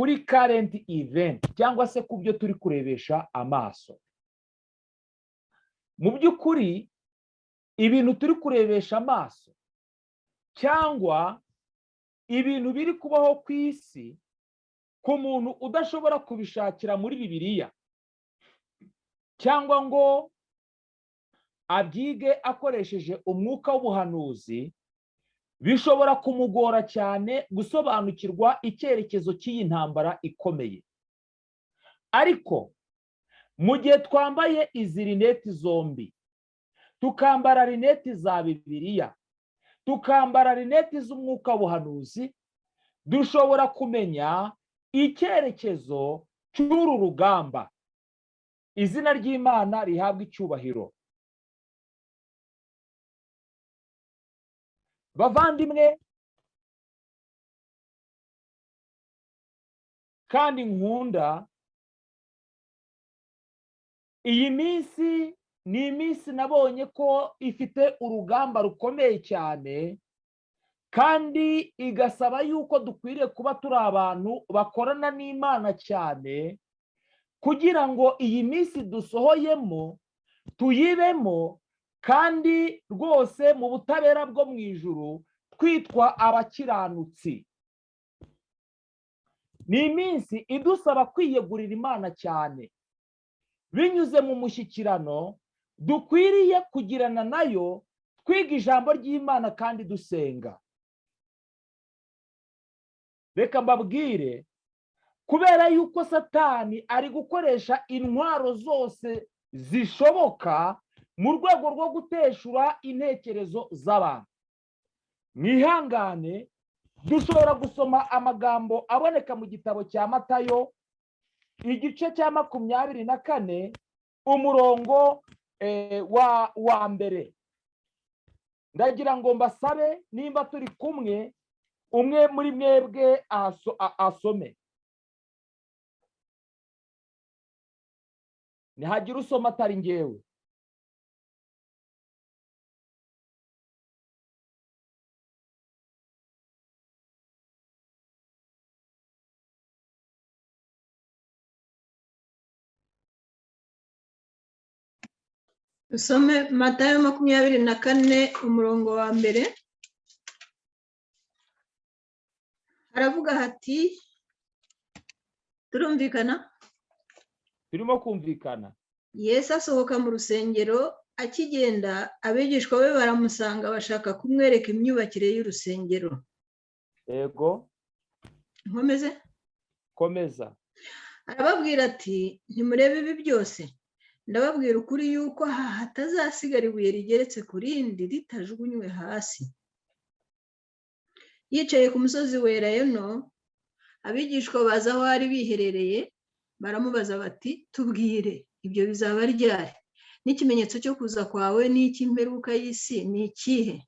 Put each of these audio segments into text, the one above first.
Kuri current event cyangwa se ku byo turi kurebesha amaso. Mu by'ukuri, ibintu turi kurebesha amaso cyangwa ibintu biri kubaho ku isi, ku muntu udashobora kubishakira muri Bibiliya cyangwa ngo abyige akoresheje umwuka w'ubuhanuzi, bishobora kumugora cyane gusobanukirwa icyerekezo cy'iyi ntambara ikomeye. Ariko mu gihe twambaye izi rineti zombi, tukambara rineti za Bibiliya, tukambara rineti z'umwuka w'ubuhanuzi, dushobora kumenya icyerekezo cy'uru rugamba. Izina ry'Imana rihabwa icyubahiro. Bavandimwe kandi nkunda, iyi minsi ni iminsi nabonye ko ifite urugamba rukomeye cyane, kandi igasaba yuko dukwiriye kuba turi abantu bakorana n'Imana cyane, kugira ngo iyi minsi dusohoyemo tuyibemo kandi rwose mu butabera bwo mu ijuru twitwa abakiranutsi. Ni iminsi idusaba kwiyegurira Imana cyane binyuze mu mushyikirano dukwiriye kugirana nayo, twiga ijambo ry'Imana kandi dusenga. Reka mbabwire, kubera yuko Satani ari gukoresha intwaro zose zishoboka mu rwego rwo guteshura intekerezo z'abantu. Mwihangane, dushobora gusoma amagambo aboneka mu gitabo cya Matayo, igice cya 24, umurongo wa 1. Ndagira ngo mbasabe, nimba turi kumwe, umwe muri mwebwe asome. Ntihagire usoma atari ngewe. Dusome Matayo 24, umurongo wa 1. Haravuga hati, turumvikana? Turimo kumvikana. Yesu asohoka mu rusengero, akigenda, abigishwa be baramusanga, bashaka kumwereka imyubakire y'urusengero. Yego. Nkomeze? Komeza. Arababwira ati: "Ntimurebe ibi byose? Ndababwira ukuri yuko aha hatazasigara ibuye rigeretse ku rindi ritajugunywe hasi." Yicaye ku musozi wa Elayono, abigishwa baza aho ari biherereye, baramubaza bati: "Tubwire, ibyo bizaba ryari? N'ikimenyetso cyo kuza kwawe n'icy'imperuka y'isi ni ikihe?"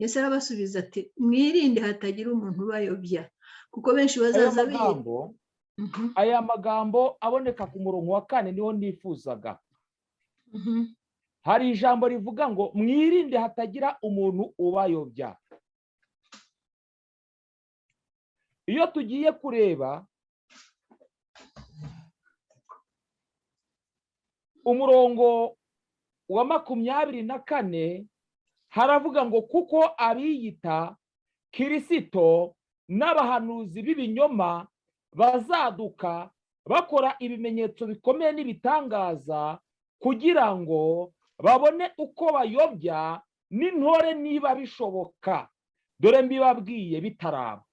Yesu arabasubiza ati: "Mwirinde hatagira umuntu ubayobya, kuko benshi Aya bazaza magambo, aya magambo aboneka ku murongo wa 4 niho nifuzaga. Hari ijambo rivuga ngo: "Mwirinde hatagira umuntu ubayobya." Iyo tugiye kureba umurongo wa 24, haravuga ngo: "Kuko abiyita Kirisito n'abahanuzi b'ibinyoma bazaduka, bakora ibimenyetso bikomeye n'ibitangaza, kugira ngo babone uko bayobya n'intore niba bishoboka. Dore mbibabwiye bitaraba."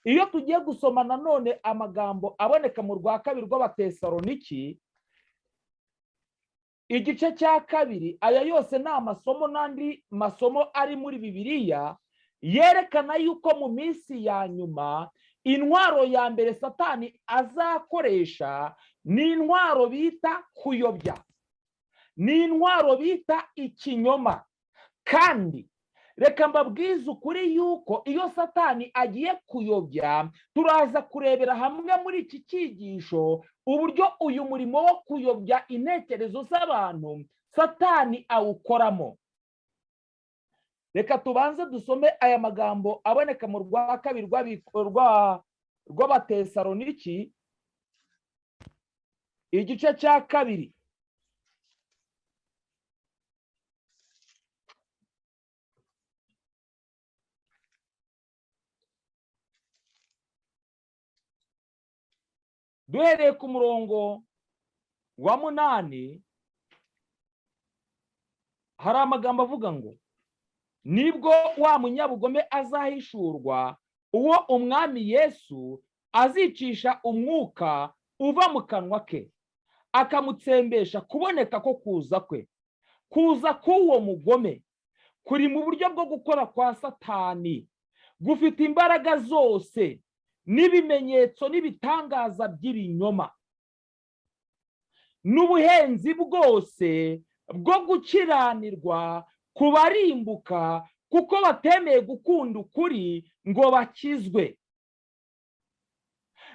Iyo tugiye gusoma nanone amagambo aboneka mu rwa kabiri rw'Abatesaloniki, igice cya 2, aya yose ni amasomo n'andi masomo ari muri Bibiliya yerekana yuko mu minsi ya nyuma intwaro ya mbere Satani azakoresha ni intwaro bita kuyobya, ni intwaro bita ikinyoma. Kandi reka mbabwize ukuri yuko iyo Satani agiye kuyobya, turaza kurebera hamwe muri iki cyigisho uburyo uyu murimo wo kuyobya intekerezo z'abantu Satani awukoramo. Reka tubanze dusome aya magambo aboneka mu rwa kabiri rw'Abatesaloniki, igice cya 2, duhereye ku murongo wa 8, hari amagambo avuga ngo: nibwo wa munyabugome azahishurwa, uwo Umwami Yesu azicisha umwuka uva mu kanwa ke, akamutsembesha kuboneka ko kuza kwe. Kuza k'uwo mugome kuri mu buryo bwo gukora kwa Satani, gufite imbaraga zose n'ibimenyetso n'ibitangaza by'ibinyoma n'ubuhenzi bwose bwo gukiranirwa kubarimbuka, kuko batemeye gukunda ukuri ngo bakizwe.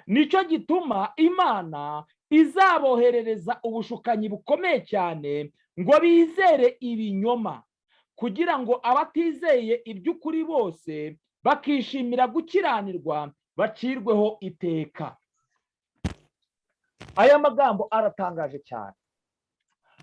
Nicyo gituma Imana izaboherereza ubushukanyi bukomeye cyane ngo bizere ibinyoma, kugira ngo abatizeye iby'ukuri bose bakishimira gukiranirwa bacirweho iteka. Aya magambo aratangaje cyane.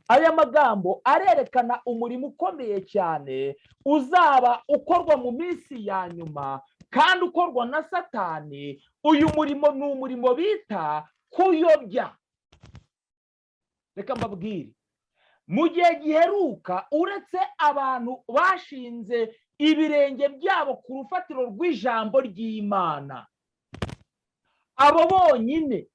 Aya magambo arerekana umurimo ukomeye cyane uzaba ukorwa mu minsi ya nyuma, kandi ukorwa na Satani. Uyu murimo ni umurimo bita kuyobya. Reka mbabwire, mu gihe giheruka, uretse abantu bashinze ibirenge byabo ku rufatiro rw'ijambo ry'Imana, abo bonyine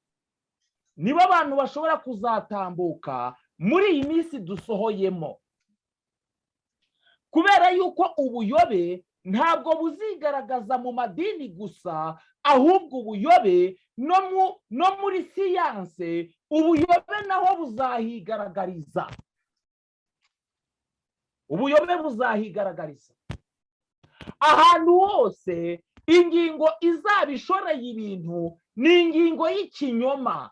nibo abantu bashobora kuzatambuka muri iyi minsi dusohoyemo, kubera yuko ubuyobe ntabwo buzigaragaza mu madini gusa, ahubwo ubuyobe no muri siyanse, ubuyobe naho buzahigaragariza. Ubuyobe buzahigaragariza ahantu hose. Ingingo izaba ishoreye ibintu ni ingingo y'ikinyoma.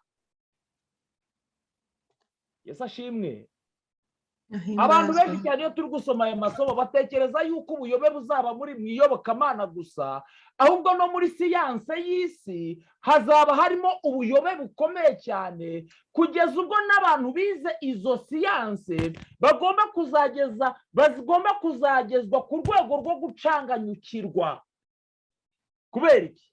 Yesu ashimwe. Abantu benshi cyane iyo turi gusoma aya masomo batekereza yuko ubuyobe buzaba muri mu iyobokamana gusa, ahubwo no muri siyanse y'isi hazaba harimo ubuyobe bukomeye cyane, kugeza ubwo n'abantu bize izo siyanse bagomba kuzagezwa ku rwego rwo gucanganyukirwa. Kubera iki?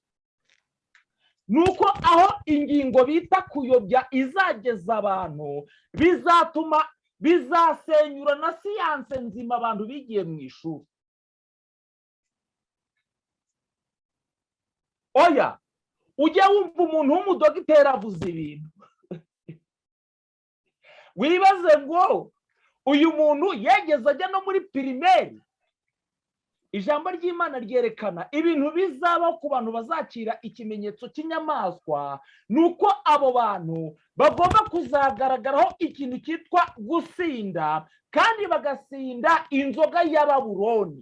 Nuko aho ingingo bita kuyobya izageza abantu, bizatuma bizasenyura na siyanse nzima abantu bigiye mu ishuri. Oya, ujye wumva umuntu w'umudogiteri avuze ibintu, wibaze ngo uyu muntu yegeze ajya no muri pirimeri. Ijambo ry'Imana ryerekana ibintu bizabaho ku bantu bazakira ikimenyetso cy'inyamaswa, nuko abo bantu bagomba kuzagaragaraho ikintu cyitwa gusinda, kandi bagasinda inzoga y'Ababuroni.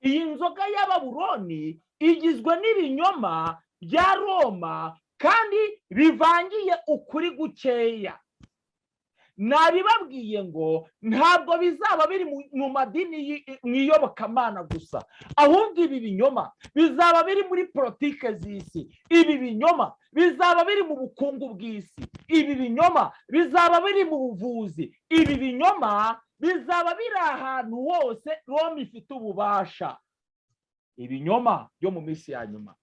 Iyi nzoga y'Ababuroni igizwe n'ibinyoma bya Roma, kandi bivangiye ukuri gukeya. Nabibabwiye ngo ntabwo bizaba biri mu madini mu iyobokamana gusa, ahubwo ibi binyoma bizaba biri muri politike z'isi, ibi binyoma bizaba biri mu bukungu bw'isi, ibi binyoma bizaba biri mu buvuzi, ibi binyoma bizaba biri ahantu hose Roma ifite ububasha. Ibinyoma byo mu minsi ya nyuma.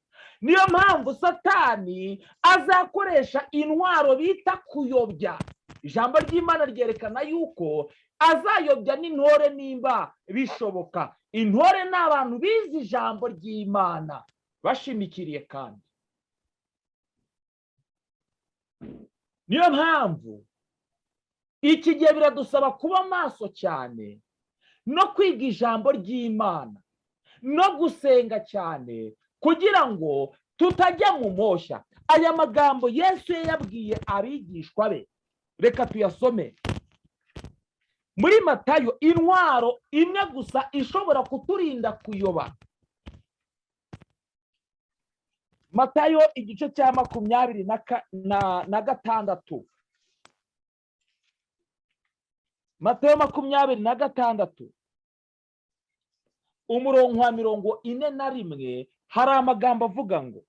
Niyo mpamvu Satani azakoresha intwaro bita kuyobya. Ijambo ry'Imana ryerekana yuko azayobya n'intore nimba bishoboka. Intore ni abantu bize ijambo ry'Imana bashimikiriye, kandi niyo mpamvu iki gihe biradusaba kuba maso cyane no kwiga ijambo ry'Imana no gusenga cyane, kugira ngo tutajya mu moshya. Aya magambo Yesu yabwiye abigishwa be, reka tuyasome muri Matayo. Intwaro imwe gusa ishobora kuturinda kuyoba. Matayo igice cya 26. Matayo 26 umurongo wa 41. Hari amagambo avuga ngo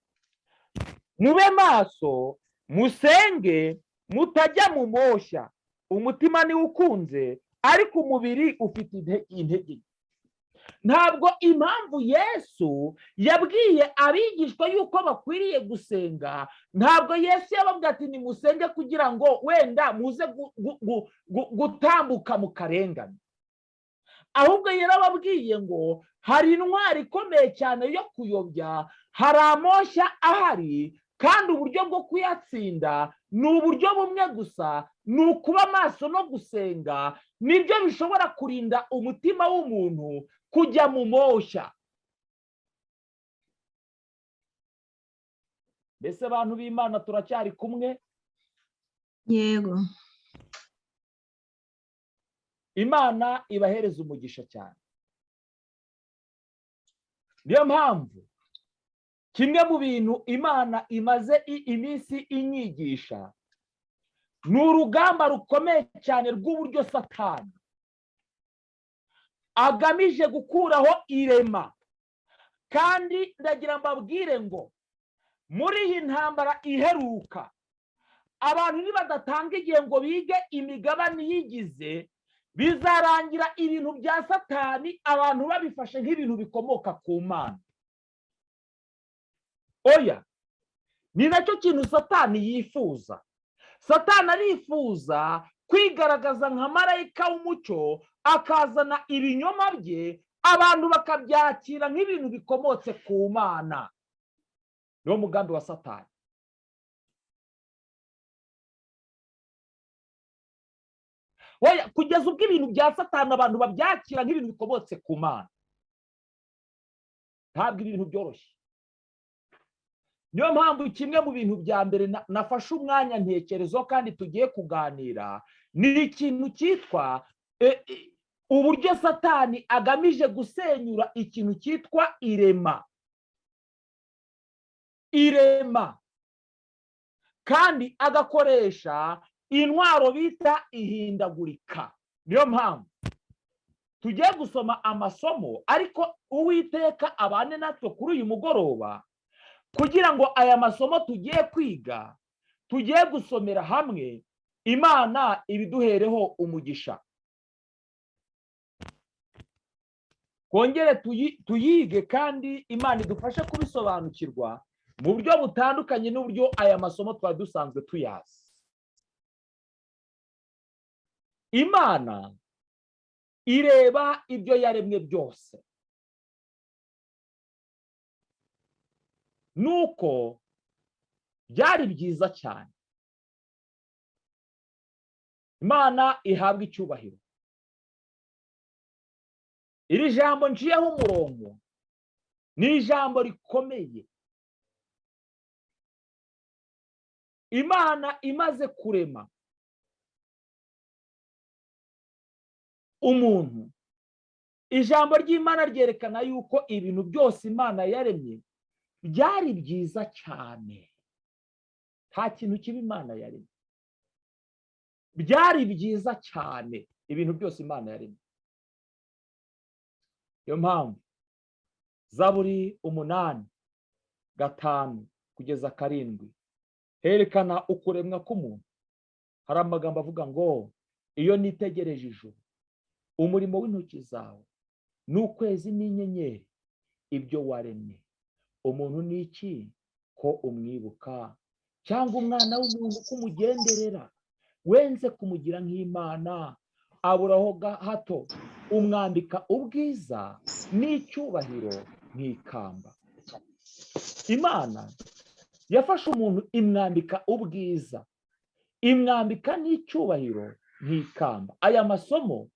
mube maso, musenge, mutajya mu moshya. Umutima niwo ukunze, ariko umubiri ufite intege. Ntabwo impamvu Yesu yabwiye abigishwa yuko bakwiriye gusenga, ntabwo Yesu yababwiye ati nimusenge kugira ngo wenda muze gutambuka mu karengane. Ahubwo yarababwiye ngo hari intwari ikomeye cyane yo kuyobya, hari amoshya ahari, kandi uburyo bwo kuyatsinda ni uburyo bumwe gusa, ni ukuba maso no gusenga. Nibyo bishobora kurinda umutima w'umuntu kujya mu moshya. Mbese abantu b'Imana turacyari kumwe? Yego. Imana ibahereza umugisha cyane. Niyo mpamvu kimwe mu bintu Imana imaze iminsi inyigisha ni urugamba rukomeye cyane rw'uburyo Satani agamije gukuraho irema. Kandi ndagira mbabwire ngo muri iyi ntambara iheruka, abantu nibadatanga igihe ngo bige imigabane yigize, bizarangira ibintu bya Satani abantu babifashe nk'ibintu bikomoka ku Mana. Oya, ni nacyo kintu Satani yifuza. Satani arifuza kwigaragaza nka marayika w'umucyo, akazana ibinyoma bye, abantu bakabyakira nk'ibintu bikomotse ku Mana. Niwo mugambi wa Satani. Oya, kugeza ubwo ibintu bya Satani abantu babyakira nk'ibintu bikomotse ku Mana. Ntabwo ibintu byoroshye. Niyo mpamvu kimwe mu bintu bya mbere nafashe umwanya ntekerezo kandi tugiye kuganira ni ikintu cyitwa uburyo Satani agamije gusenyura ikintu cyitwa irema. Irema. Kandi agakoresha intwaro bita ihindagurika. Niyo mpamvu tugiye gusoma amasomo, ariko Uwiteka abane natwe kuri uyu mugoroba kugira ngo aya masomo tugiye kwiga, tugiye gusomera hamwe, Imana ibiduhereho umugisha. Kongere tuyige kandi Imana idufashe kubisobanukirwa mu buryo butandukanye n'uburyo aya masomo twari dusanzwe tuyazi. Imana ireba ibyo yaremye byose, nuko byari byiza cyane. Imana ihabwa icyubahiro. Iri jambo nciyeho umurongo ni ijambo rikomeye. Imana imaze kurema umuntu, ijambo ry'Imana ryerekana yuko ibintu byose Imana yaremye byari byiza cyane. Nta kintu kibi Imana yaremye. Byari byiza cyane ibintu byose Imana yaremye. Niyo mpamvu Zaburi 8 5 kugeza 7 herekana ukuremwa k'umuntu. Hari amagambo avuga ngo iyo nitegereje ijuru, umurimo w'intoki zawe, n'ukwezi n'inyenyeri, ibyo waremye, umuntu ni iki ko umwibuka, cyangwa umwana w'umuntu ko umugenderera? Wenze kumugira nk'Imana, aburaho hato umwambika ubwiza n'icyubahiro nk'ikamba. Imana yafashe umuntu imwambika ubwiza, imwambika n'icyubahiro nk'ikamba. Aya masomo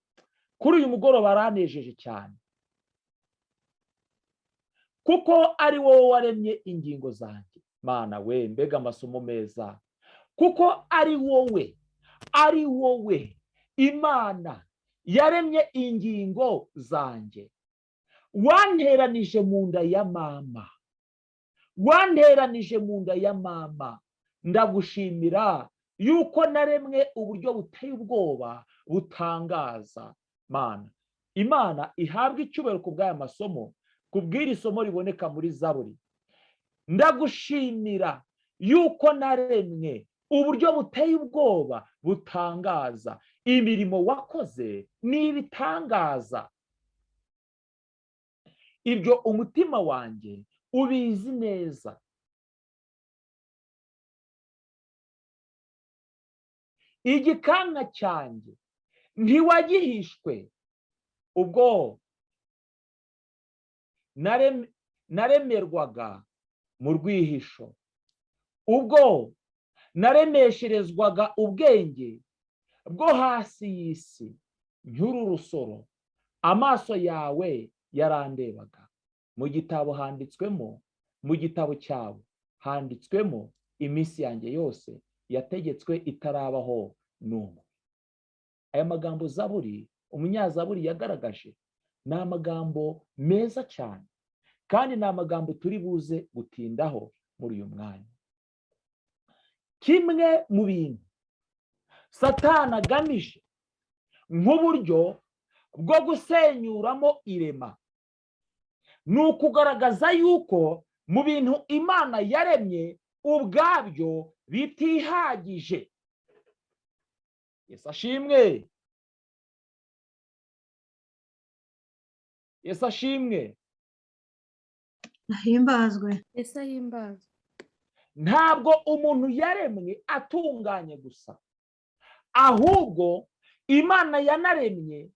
kuri uyu mugoroba aranejeje cyane, kuko ari wowe waremye ingingo zanjye. Mana we, mbega amasomo meza! Kuko ari wowe, ari wowe Imana yaremye ingingo zanjye. Wanteranije mu nda ya mama, wanteranije mu nda ya mama. Ndagushimira yuko naremwe uburyo buteye ubwoba butangaza. Mana, Imana ihabwe icyubahiro ku bw'aya masomo, Kubw'iri somo riboneka muri Zaburi, ndagushimira yuko naremwe uburyo buteye ubwoba butangaza. Imirimo wakoze ni ibitangaza, ibyo umutima wanjye ubizi neza. Igikanka cyanjye ntiwagihishwe ubwo naremerwaga mu rwihisho, ubwo naremesherezwaga ubwenge bwo hasi y'isi nk'urusoro. Amaso yawe yarandebaga. Mu gitabo handitswemo, mu gitabo cyawe handitswemo iminsi yanjye yose yategetswe itarabaho n'umwe. Aya magambo Zaburi, umunyazaburi yagaragaje, ni amagambo meza cyane, kandi ni amagambo turi buze gutindaho muri uyu mwanya. Kimwe mu bintu Satani agamije nk'uburyo bwo gusenyuramo irema ni ukugaragaza yuko mu bintu Imana yaremye ubwabyo bitihagije. Yesu ashimwe, Yesu ashimwe, ahimbazwe, Yesu ahimbazwe. Ntabwo umuntu yaremwe atunganye gusa, ahubwo Imana yanaremye,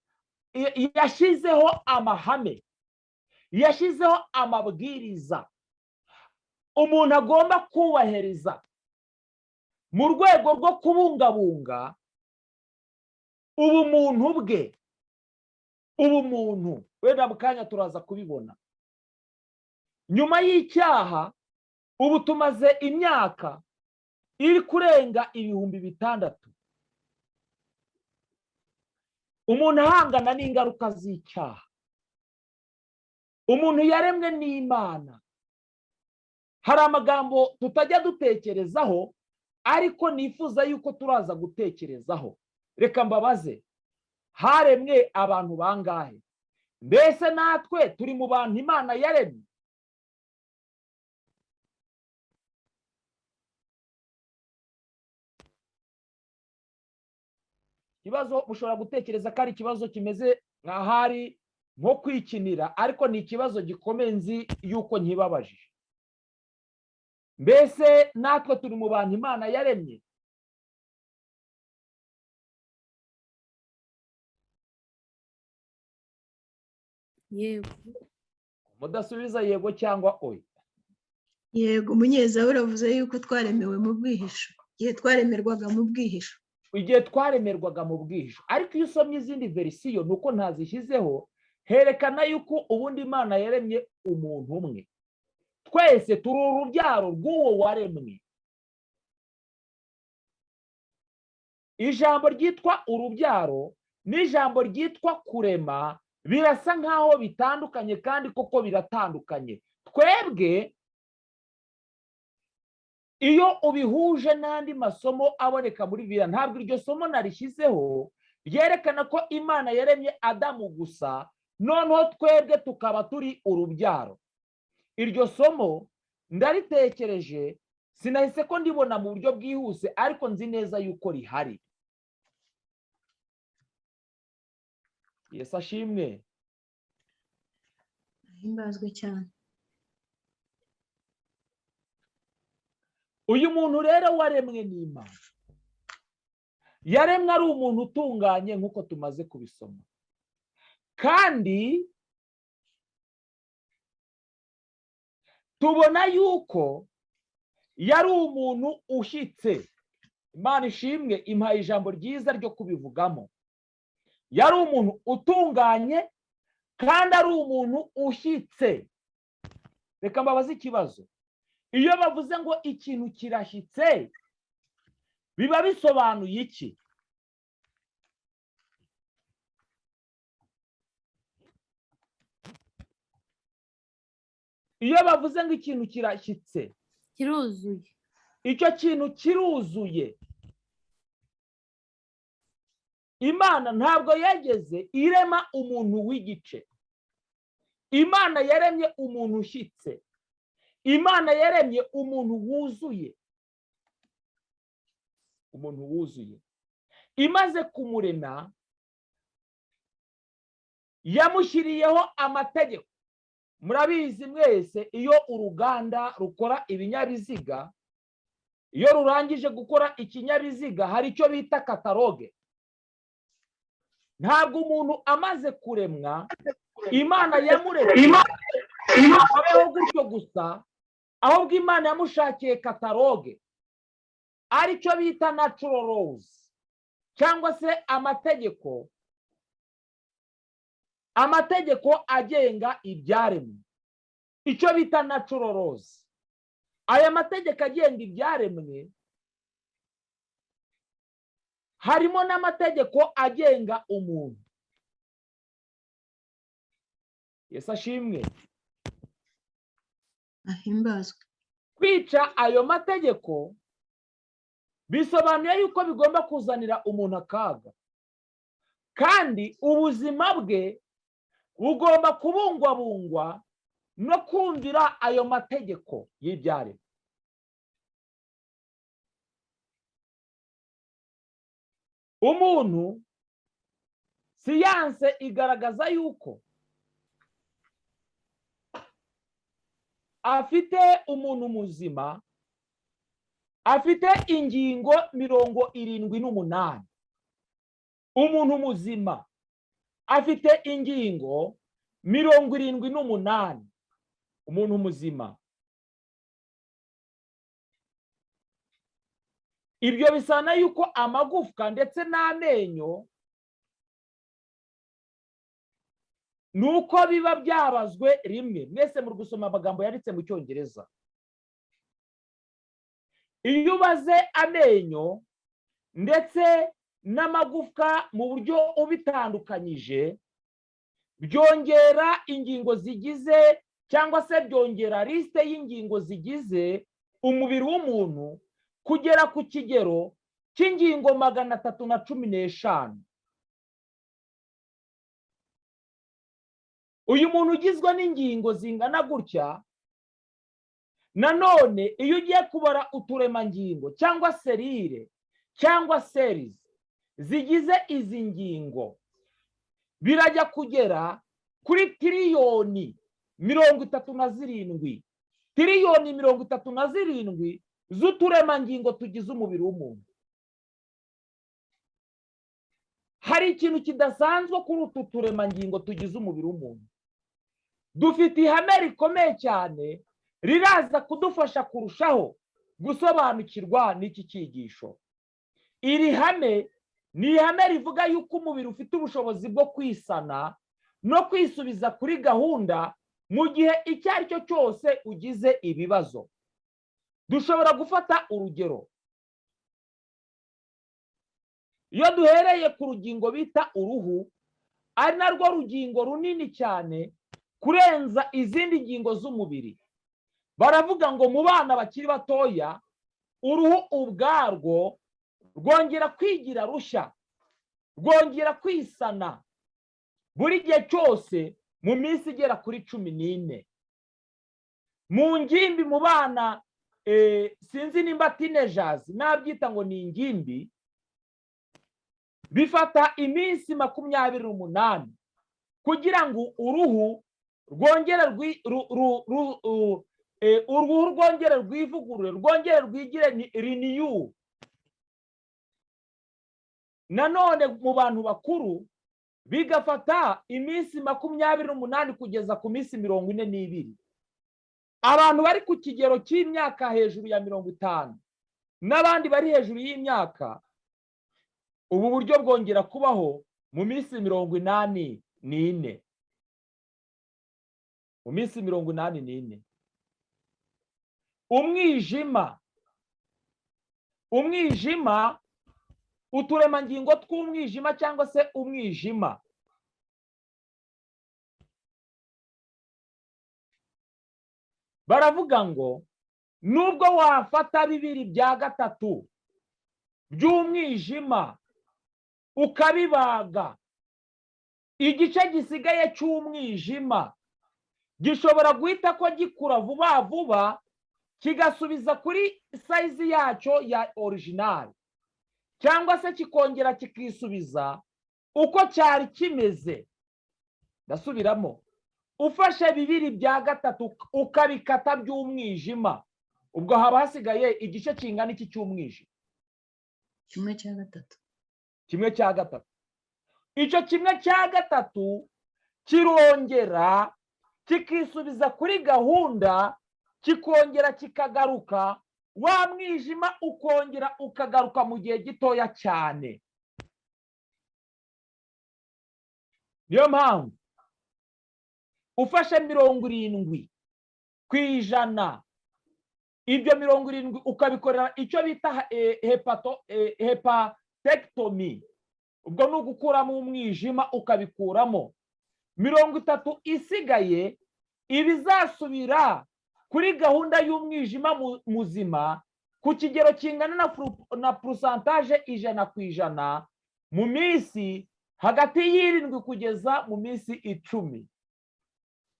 yashyizeho amahame, yashyizeho amabwiriza umuntu agomba kubahiriza mu rwego rwo kubungabunga ubumuntu bwe. Ubumuntu wenda mu kanya turaza kubibona. Nyuma y'icyaha ubu tumaze imyaka iri kurenga 6000 umuntu ahangana n'ingaruka z'icyaha. Umuntu yaremwe n'Imana. Hari amagambo tutajya dutekerezaho, ariko nifuza yuko turaza gutekerezaho. Reka mbabaze, haremwe abantu bangahe? Mbese natwe turi mu bantu Imana yaremye? Ikibazo mushobora gutekereza ko ari ikibazo kimeze nk'ahari nko kwikinira, ariko ni ikibazo gikomeye nzi yuko nkibabajije. Mbese natwe turi mu bantu Imana yaremye? Yego. Mudasubiza yego cyangwa oya. Yego, umunyezaburi avuze yuko twaremewe mu bwihisho, igihe twaremerwaga mu bwihisho. Igihe twaremerwaga mu bwihisho. Ariko iyo usomye izindi verisiyo, nuko ntazishyizeho, herekana yuko ubundi Imana yaremye umuntu umwe. Twese turi urubyaro rw'uwo waremwe. Ijambo ryitwa urubyaro n'ijambo ryitwa kurema birasa nkaho bitandukanye, kandi koko biratandukanye. Twebwe iyo ubihuje n'andi masomo aboneka muri Bibiliya, ntabwo iryo somo narishyizeho ryerekana ko Imana yaremye Adamu gusa, noneho twebwe tukaba turi urubyaro. Iryo somo ndaritekereje, sinahise ko ndibona mu buryo bwihuse, ariko nzi neza yuko rihari. Yesu ashimwe, ahimbazwe cyane. Uyu muntu rero waremwe n'Imana, yaremwe ari umuntu utunganye nk'uko tumaze kubisoma, kandi tubona yuko yari umuntu ushyitse. Imana ishimwe, impaye ijambo ryiza ryo kubivugamo. Yari umuntu utunganye kandi ari umuntu ushyitse. Reka mbabaze ikibazo. Iyo bavuze ngo ikintu kirashyitse, biba bisobanuye iki? Iyo bavuze ngo ikintu kirashyitse, kiruzuye. Icyo kintu kiruzuye. Imana ntabwo yageze irema umuntu w'igice. Imana yaremye umuntu ushyitse, Imana yaremye umuntu wuzuye, umuntu wuzuye. Imaze kumurema yamushyiriyeho amategeko. Murabizi mwese, iyo uruganda rukora ibinyabiziga, iyo rurangije gukora ikinyabiziga hari icyo bita catalogue. Ntabwo umuntu amaze kuremwa Imana yamuremye abeho gutyo gusa, ahubwo Imana yamushakiye catalogue, aricyo bita natural laws cyangwa se amategeko agenga ibyaremwe, icyo bita natural laws. Aya mategeko agenga ibyaremwe harimo n'amategeko agenga umuntu. Yesu ashimwe. Ahimbazwe. Kwica ayo mategeko bisobanuye yuko bigomba kuzanira umuntu akaga, kandi ubuzima bwe bugomba kubungwabungwa no kumvira ayo mategeko y'ibyaremwe. Umuntu, siyanse igaragaza yuko afite, umuntu muzima afite ingingo 78. Umuntu muzima afite ingingo 78. Umuntu muzima, ibyo bisana yuko amagufwa ndetse n'amenyo nuko biba byabazwe rimwe. Mwese muri gusoma amagambo yanditse mu Cyongereza. Iyo ubaze amenyo ndetse n'amagufwa mu buryo ubitandukanyije, byongera ingingo zigize cyangwa se byongera liste y'ingingo zigize umubiri w'umuntu kugera ku kigero cy'ingingo 315. Uyu muntu ugizwe n'ingingo zingana gutya, nanone iyo ugiye kubara uturemangingo cyangwa serire cyangwa cells zigize izi ngingo, birajya kugera kuri tiriyoni 37, tiriyoni 37 z'uturemangingo tugize umubiri w'umuntu. Hari ikintu kidasanzwe kuri utu turemangingo tugize umubiri w'umuntu. Dufite ihame rikomeye cyane riraza kudufasha kurushaho gusobanukirwa n'iki cyigisho. Iri hame ni ihame rivuga yuko umubiri ufite ubushobozi bwo kwisana no kwisubiza kuri gahunda mu gihe icyo ari cyo cyose ugize ibibazo. Dushobora gufata urugero, iyo duhereye ku rugingo bita uruhu, ari narwo rugingo runini cyane kurenza izindi ngingo z'umubiri. Baravuga ngo mu bana bakiri batoya uruhu ubwarwo rwongera kwigira rushya, rwongera kwisana buri gihe cyose mu minsi igera kuri 14. Mu ngimbi, mu bana, sinzi nimba teenagers nabyita ngo ni ingimbi, bifata iminsi 28 kugira ngo uruhu rwongere uruhu rwongere rwivugurure, rwongere rwigire renew. Nanone mu bantu bakuru bigafata iminsi 28 kugeza ku minsi 42. Abantu bari ku kigero cy'imyaka hejuru ya 50 n'abandi bari hejuru y'imyaka, ubu buryo bwongera kubaho mu minsi 84. Mu minsi 84. Umwijima, uturemangingo tw'umwijima cyangwa se umwijima, baravuga ngo nubwo wafata 2/3 by'umwijima ukabibaga, igice gisigaye cy'umwijima Gishobora guhita ko gikura vuba vuba, kigasubiza kuri size yacyo ya original, cyangwa se kikongera kikisubiza uko cyari kimeze. Ndasubiramo: ufashe 2/3 ukabikata by'umwijima, ubwo haba hasigaye igice kingana iki cy'umwijima? 1/3. 1/3. Icyo 1/3 kirongera kikisubiza kuri gahunda, kikongera kikagaruka, wa mwijima ukongera ukagaruka mu gihe gitoya cyane. Niyo mpamvu ufashe 70%, ibyo 70 ukabikorera icyo bita hepatectomy, ubwo ni ugukuramo umwijima ukabikuramo, 30 isigaye ibizasubira kuri gahunda y'umwijima muzima ku kigero kingana na pourcentage 100% mu minsi hagati y'7 kugeza mu minsi 10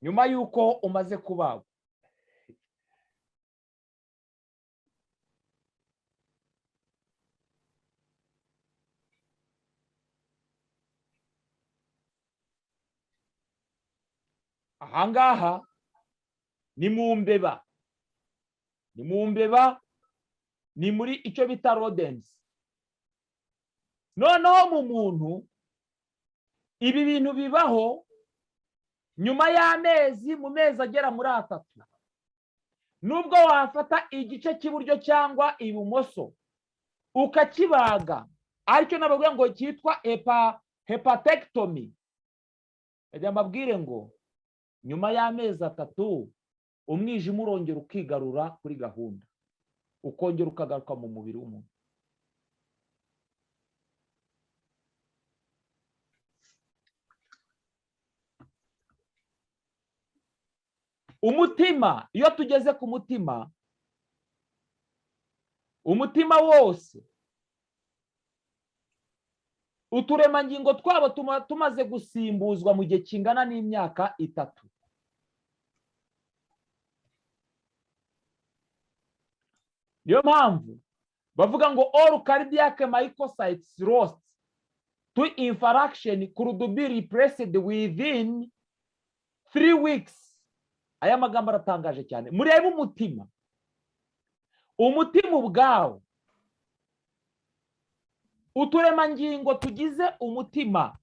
nyuma y'uko umaze kubagwa. Ahangaha ni mu mbeba, ni mu mbeba, ni muri icyo bita rodents. Noneho mu muntu ibi bintu bibaho nyuma y'amezi, mu mezi agera muri 3. Nubwo wafata igice cy'iburyo cyangwa ibumoso ukakibaga, aricyo nababwira ngo cyitwa hepatectomy, ajya mbabwire ngo nyuma y'amezi 3 umwijima urongera ukigarura kuri gahunda, ukongera ukagaruka mu mubiri w'umuntu. Umutima, iyo tugeze ku mutima, umutima wose uturemangingo twabo tumaze gusimbuzwa mu gihe kingana n'imyaka 3. Niyo mpamvu bavuga ngo all cardiac myocytes lost to infarction could be replaced within 3 weeks. Aya magambo aratangaje cyane. Murebe umutima, umutima ubwawo, uturemangingo tugize umutima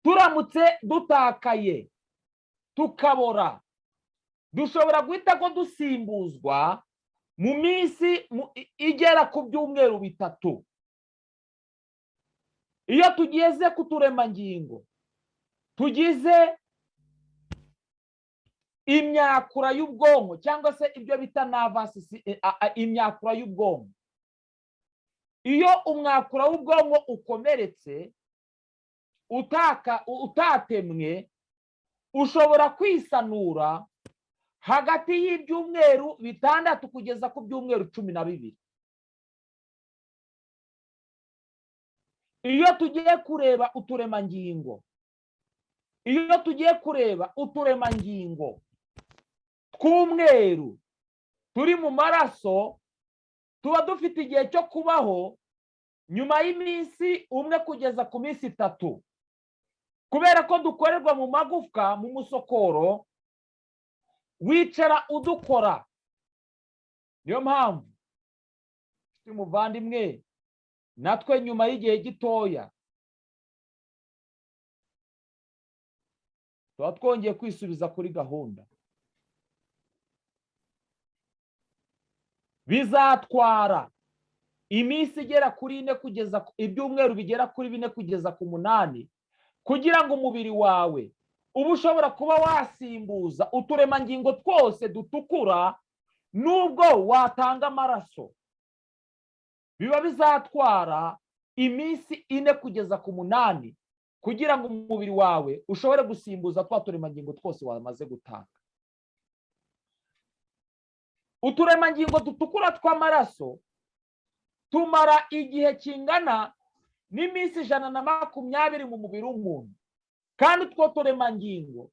turamutse dutakaye tukabora, dushobora guhita ko dusimbuzwa mu minsi igera ku byumweru 3. Iyo tugeze ku turemangingo tugize imyakura y'ubwonko, cyangwa se ibyo bita nervous imyakura y'ubwonko, iyo umwakura w'ubwonko ukomeretse utatemwe, ushobora kwisanura hagati y'ibyumweru 6 kugeza ku byumweru 12. Iyo tugiye kureba uturemangingo, iyo tugiye kureba uturemangingo tw'umweru turi mu maraso, tuba dufite igihe cyo kubaho nyuma y'iminsi 1 kugeza ku minsi 3, kubera ko dukorerwa mu magufwa, mu musokoro wicara udukora. Niyo mpamvu muvandimwe, natwe nyuma y'igihe gitoya tuba twongeye kwisubiza kuri gahunda. Bizatwara iminsi igera kuri 4 kugeza ibyumweru bigera kuri 4 kugeza ku 8, kugira ngo umubiri wawe uba ushobora kuba wasimbuza uturemangingo twose dutukura nubwo watanga amaraso. Biba bizatwara iminsi 4 kugeza ku 8 kugira ngo umubiri wawe ushobore gusimbuza twa turemangingo twose wamaze gutanga. Uturemangingo dutukura tw'amaraso tumara igihe kingana n'iminsi 120 mu mubiri w'umuntu, kandi utwo turemangingo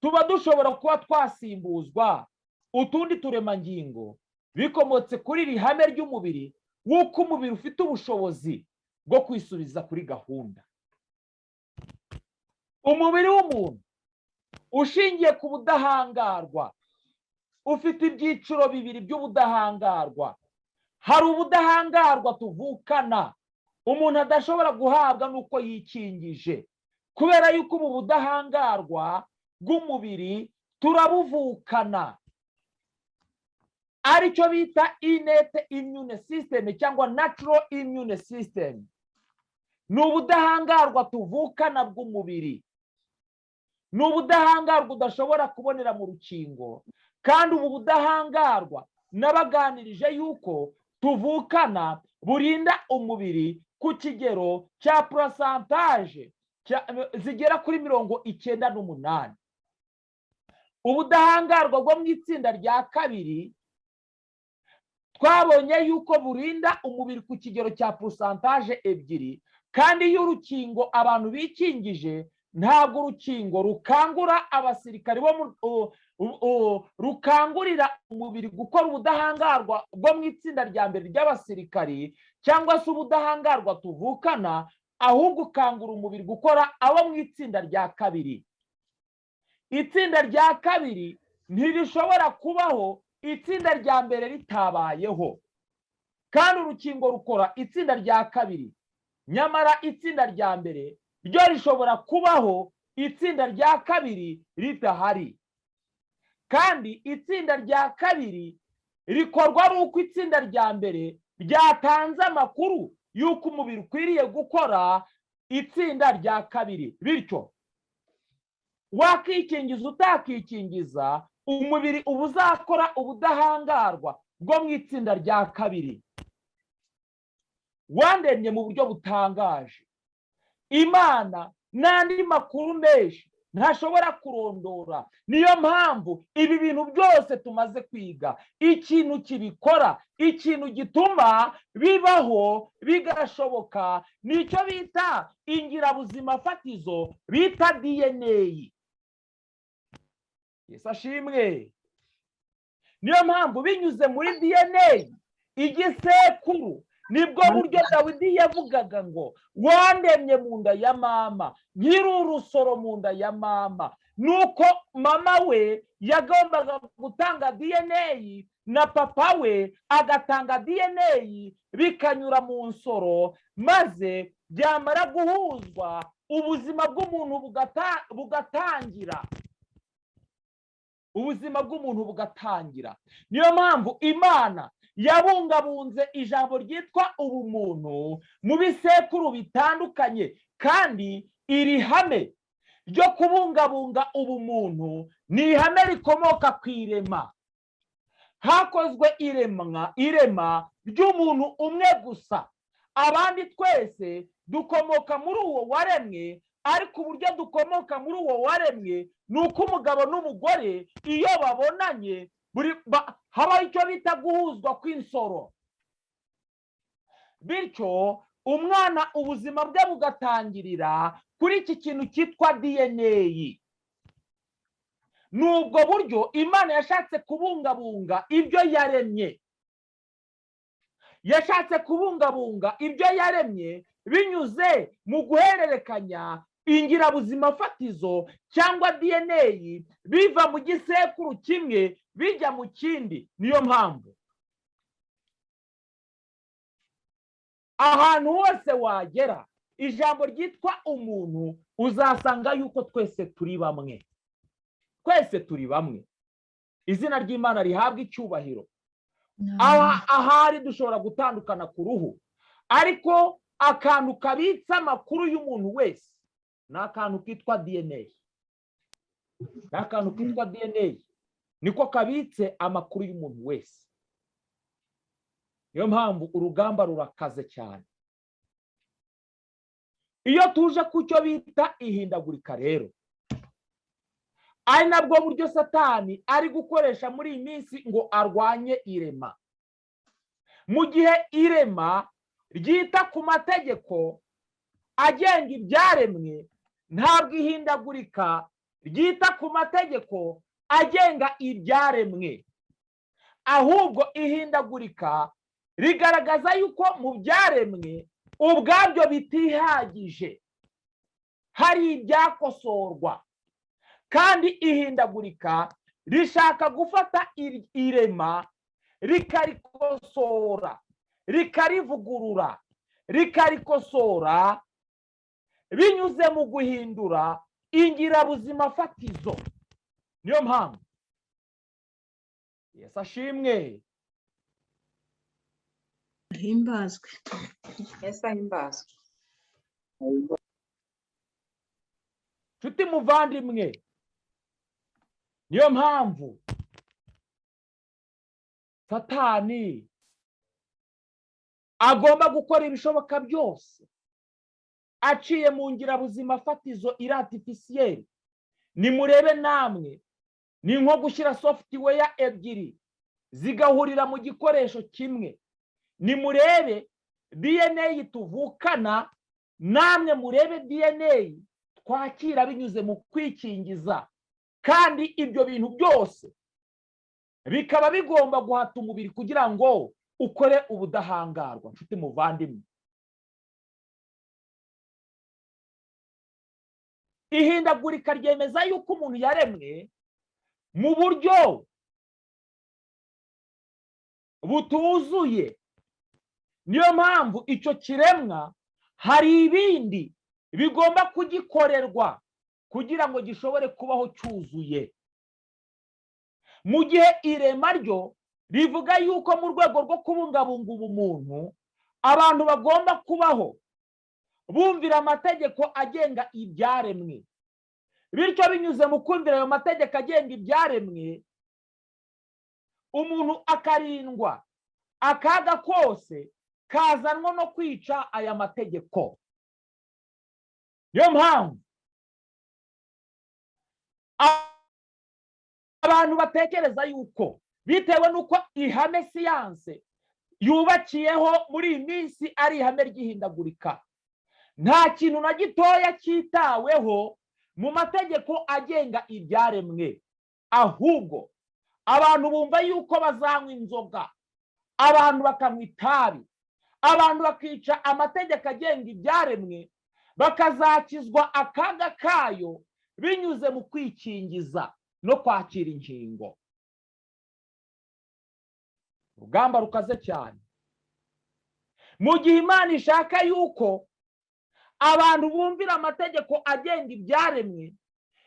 Tuba dushobora kuba twasimbuzwa utundi turemangingo bikomotse kuri iri hame ry'umubiri, w'uko umubiri ufite ubushobozi bwo kwisubiza kuri gahunda. Umubiri w'umuntu ushingiye ku budahangarwa ufite ibyiciro bibiri by'ubudahangarwa. Hari ubudahangarwa tuvukana, umuntu adashobora guhabwa n'uko yikingije, kubera yuko ubu budahangarwa bw'umubiri turabuvukana, aricyo bita innate immune system cyangwa natural immune system. Ni ubudahangarwa tuvukana bw'umubiri, ni ubudahangarwa udashobora kubonera mu rukingo. Kandi ubu budahangarwa nabaganirije yuko tuvukana burinda umubiri ku kigero cya pourcentage zigera kuri 98. Ubudahangarwa bwo mu itsinda rya kabiri twabonye yuko burinda umubiri ku kigero cya pourcentage 2. Kandi iyo urukingo abantu bikingije, ntabwo urukingo rukangura abasirikari bo rukangurira umubiri gukora ubudahangarwa bwo mu itsinda rya mbere ry'abasirikari cyangwa se ubudahangarwa tuvukana, ahubwo ukangura umubiri gukora abo mu itsinda rya kabiri. Itsinda rya kabiri ntirishobora kubaho itsinda rya mbere ritabayeho, kandi urukingo rukora itsinda rya kabiri, nyamara itsinda rya mbere ryo rishobora kubaho itsinda rya kabiri ridahari. Kandi itsinda rya kabiri rikorwa ari uko itsinda rya mbere ryatanze amakuru y'uko umubiri ukwiriye gukora itsinda rya kabiri. Bityo wakikingiza utakikingiza, umubiri uba uzakora ubudahangarwa bwo mu itsinda rya kabiri. Wandemye mu buryo butangaje, Imana, n'andi makuru menshi ntashobora kurondora. Niyo mpamvu ibi bintu byose tumaze kwiga, ikintu kibikora, ikintu gituma bibaho bigashoboka, nicyo bita ingirabuzima fatizo bita DNA. Yesu ashimwe. Niyo mpamvu binyuze muri DNA, igisekuru, nibwo buryo Dawidi yavugaga ngo: "Wandemye mu nda ya mama, nkiri urusoro mu nda ya mama." Nuko mama we yagombaga gutanga DNA na papa we agatanga DNA, bikanyura mu nsoro, maze byamara guhuzwa ubuzima bw'umuntu bugatangira, ubuzima bw'umuntu bugatangira. Niyo mpamvu Imana yabungabunze ijambo ryitwa ubumuntu mu bisekuru bitandukanye. Kandi iri hame ryo kubungabunga ubumuntu ni ihame rikomoka ku irema. Hakozwe iremwa, irema ry'umuntu umwe gusa. Abandi twese dukomoka muri uwo waremwe, ariko uburyo dukomoka muri uwo waremwe ni uko umugabo n'umugore iyo babonanye habaho icyo bita guhuzwa kw'insoro, bityo umwana ubuzima bwe bugatangirira kuri iki kintu cyitwa DNA. Ni ubwo buryo Imana yashatse kubungabunga ibyo yaremye. Yashatse kubungabunga ibyo yaremye binyuze mu guhererekanya ingirabuzima fatizo cyangwa DNA, biva mu gisekuru kimwe bijya mu kindi. Niyo mpamvu ahantu hose wagera ijambo ryitwa umuntu, uzasanga yuko twese turi bamwe, twese turi bamwe. Izina ry'Imana rihabwa icyubahiro. Ahari dushobora gutandukana ku ruhu, ariko akantu kabitse amakuru y'umuntu wese ni akantu kitwa DNA, ni akantu kitwa DNA, niko kabitse amakuru y'umuntu wese. Niyo mpamvu urugamba rurakaze cyane. Iyo tuje ku cyo bita ihindagurika rero, ari nabwo buryo Satani ari gukoresha muri iyi minsi ngo arwanye irema. Mu gihe irema ryita ku mategeko agenga ibyaremwe, ntabwo ihindagurika ryita ku mategeko agenga ibyaremwe, ahubwo ihindagurika rigaragaza yuko mu byaremwe ubwabyo bitihagije, hari ibyakosorwa. Kandi ihindagurika rishaka gufata irema rikarikosora, rikarivugurura, rikarikosora binyuze mu guhindura ingirabuzima fatizo. Niyo mpamvu, Yesu ashimwe. Ahimbazwe. Yesu ahimbazwe. Nshuti muvandimwe, niyo mpamvu Satani agomba gukora ibishoboka byose aciye mu ngirabuzima fatizo iri artificielle. Nimurebe namwe, ni nko gushyira software ebyiri zigahurira mu gikoresho kimwe. Nimurebe DNA tuvukana, namwe murebe DNA twakira binyuze mu kwikingiza. Kandi ibyo bintu byose bikaba bigomba guhata umubiri kugira ngo ukore ubudahangarwa. Nshuti muvandimwe, ihindagurika ryemeza yuko umuntu yaremwe mu buryo butuzuye. Niyo mpamvu icyo kiremwa hari ibindi bigomba kugikorerwa kugira ngo gishobore kubaho cyuzuye. Mu gihe irema ryo rivuga yuko mu rwego rwo kubungabunga ubumuntu, abantu bagomba kubaho bumvira amategeko agenga ibyaremwe. Bityo binyuze mu kumvira ayo mategeko agenga ibyaremwe, umuntu akarindwa akaga kose kazanwa no kwica aya mategeko. Niyo mpamvu abantu batekereza yuko bitewe n'uko ihame siyanse yubakiyeho muri iyi minsi ari ihame ry'ihindagurika, nta kintu na gitoya cyitaweho mu mategeko agenga ibyaremwe. Ahubwo abantu bumva yuko bazanywa inzoga, abantu bakanywa itabi, abantu bakica amategeko agenga ibyaremwe, bakazakizwa akaga kayo binyuze mu kwikingiza no kwakira inkingo. Urugamba rukaze cyane. Mu gihe Imana ishaka yuko abantu bumvira amategeko agenga ibyaremwe,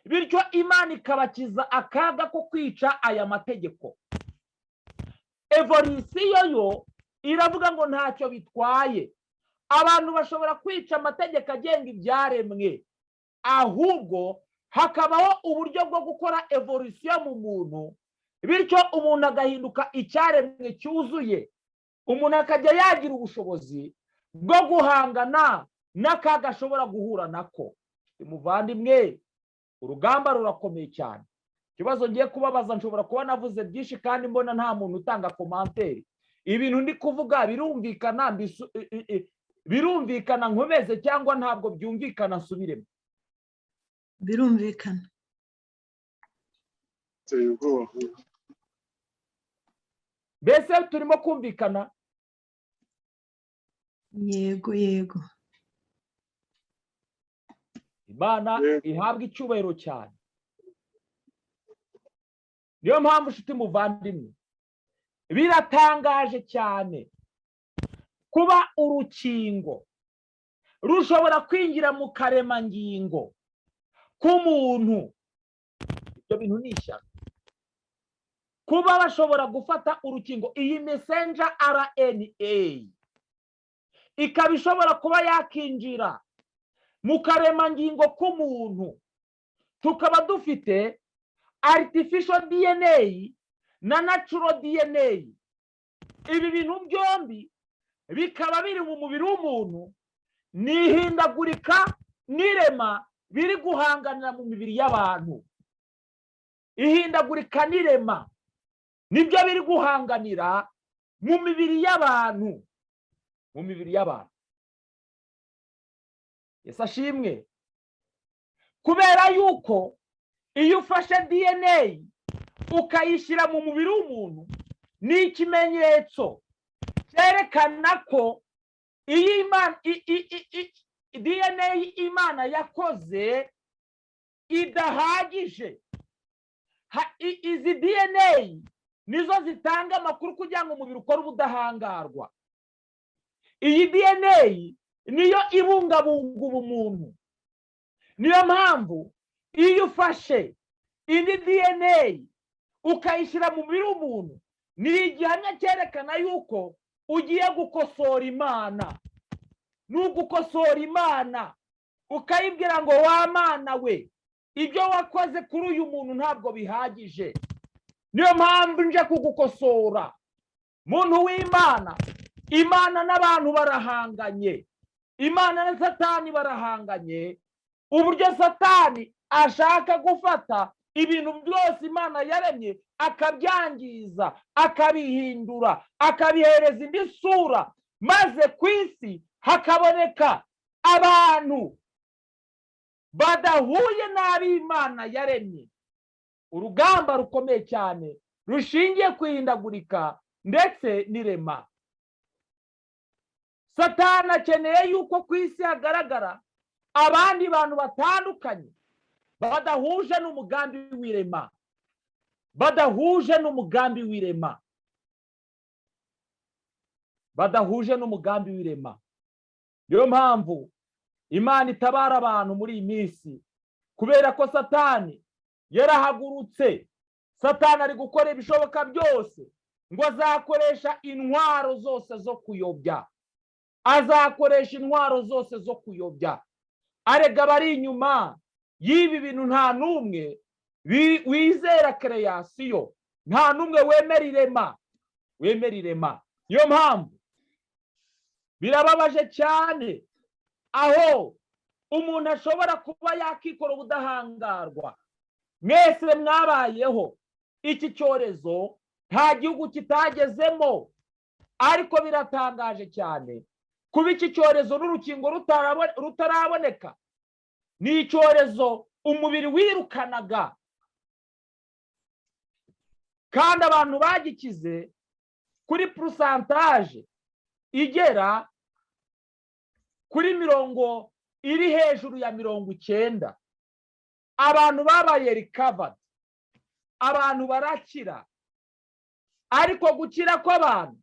bityo Imana ikabakiza akaga ko kwica aya mategeko, evolution yo iravuga ngo ntacyo bitwaye, abantu bashobora kwica amategeko agenga ibyaremwe, ahubwo hakabaho uburyo bwo gukora evolution mu muntu, bityo umuntu agahinduka icyaremwe cyuzuye, umuntu akajya yagira ubushobozi bwo guhangana n'akaga ashobora guhura nako. Muvandimwe, urugamba rurakomeye cyane. Ikibazo ngiye kubabaza, nshobora kuba navuze byinshi kandi mbona nta muntu utanga commentaire. Ibintu ndi kuvuga birumvikana, birumvikana nkomeze cyangwa ntabwo byumvikana nsubiremo? Birumvikana. Biteye ubwoba. Mbese turimo kumvikana? Yego, yego. Imana Yego. ihabwa icyubahiro cyane. Niyo mpamvu, nshuti muvandimwe, biratangaje cyane kuba urukingo rushobora kwinjira mu karemangingo k'umuntu. Ibyo bintu ni ishyano. Kuba bashobora gufata urukingo, iyi messenger RNA ikaba ishobora kuba yakinjira mu karemangingo k'umuntu, tukaba dufite artificial DNA na natural DNA. Ibi bintu byombi bikaba biri mu mubiri w'umuntu. Ni ihindagurika n'irema biri guhanganira mu mibiri y'abantu. Ihindagurika n'irema nibyo biri guhanganira mu mibiri y'abantu, mu mibiri y'abantu. Yesu ashimwe. Kubera yuko Iyo ufashe DNA ukayishyira mu mubiri w'umuntu, ni ikimenyetso cyerekana ko iyi Imana DNA Imana yakoze idahagije. Izi DNA nizo zitanga amakuru kugira ngo umubiri ukore ubudahangarwa. Iyi DNA niyo ibungabunga ubumuntu. Niyo mpamvu iyo ufashe indi DNA ukayishyira mu mubiri w'umuntu, ni igihamya cyerekana yuko ugiye gukosora Imana. Ni ugukosora Imana, ukayibwira ngo: "Wa Mana we, ibyo wakoze kuri uyu muntu ntabwo bihagije, niyo mpamvu nje kugukosora." Muntu w'Imana, Imana n'abantu barahanganye, Imana na Satani barahanganye. Uburyo Satani ashaka gufata ibintu byose Imana yaremye, akabyangiza, akabihindura, akabihereza indi sura, maze ku isi hakaboneka abantu badahuye n'ab'Imana yaremye. Urugamba rukomeye cyane rushingiye ku ihindagurika ndetse n'irema. Satani akeneye yuko ku isi hagaragara abandi bantu batandukanye, badahuje n'umugambi w'irema, badahuje n'umugambi w'irema, badahuje n'umugambi w'irema. Niyo mpamvu Imana itabara abantu muri iyi minsi, kubera ko Satani yarahagurutse. Satani ari gukora ibishoboka byose ngo azakoresha intwaro zose zo kuyobya, azakoresha intwaro zose zo kuyobya. Arega abari inyuma y'ibi bintu, nta n'umwe wizera création, nta n'umwe wemera irema, wemera irema. Niyo mpamvu birababaje cyane aho umuntu ashobora kuba yakikora ubudahangarwa. Mwese mwabayeho, iki cyorezo nta gihugu kitagezemo, ariko biratangaje cyane kuba iki cyorezo n'urukingo rutaraboneka. Ni icyorezo umubiri wirukanaga, kandi abantu bagikize kuri pourcentage igera kuri mirongo iri hejuru ya 90. Abantu babaye recovered, abantu barakira. Ariko gukira kw'abantu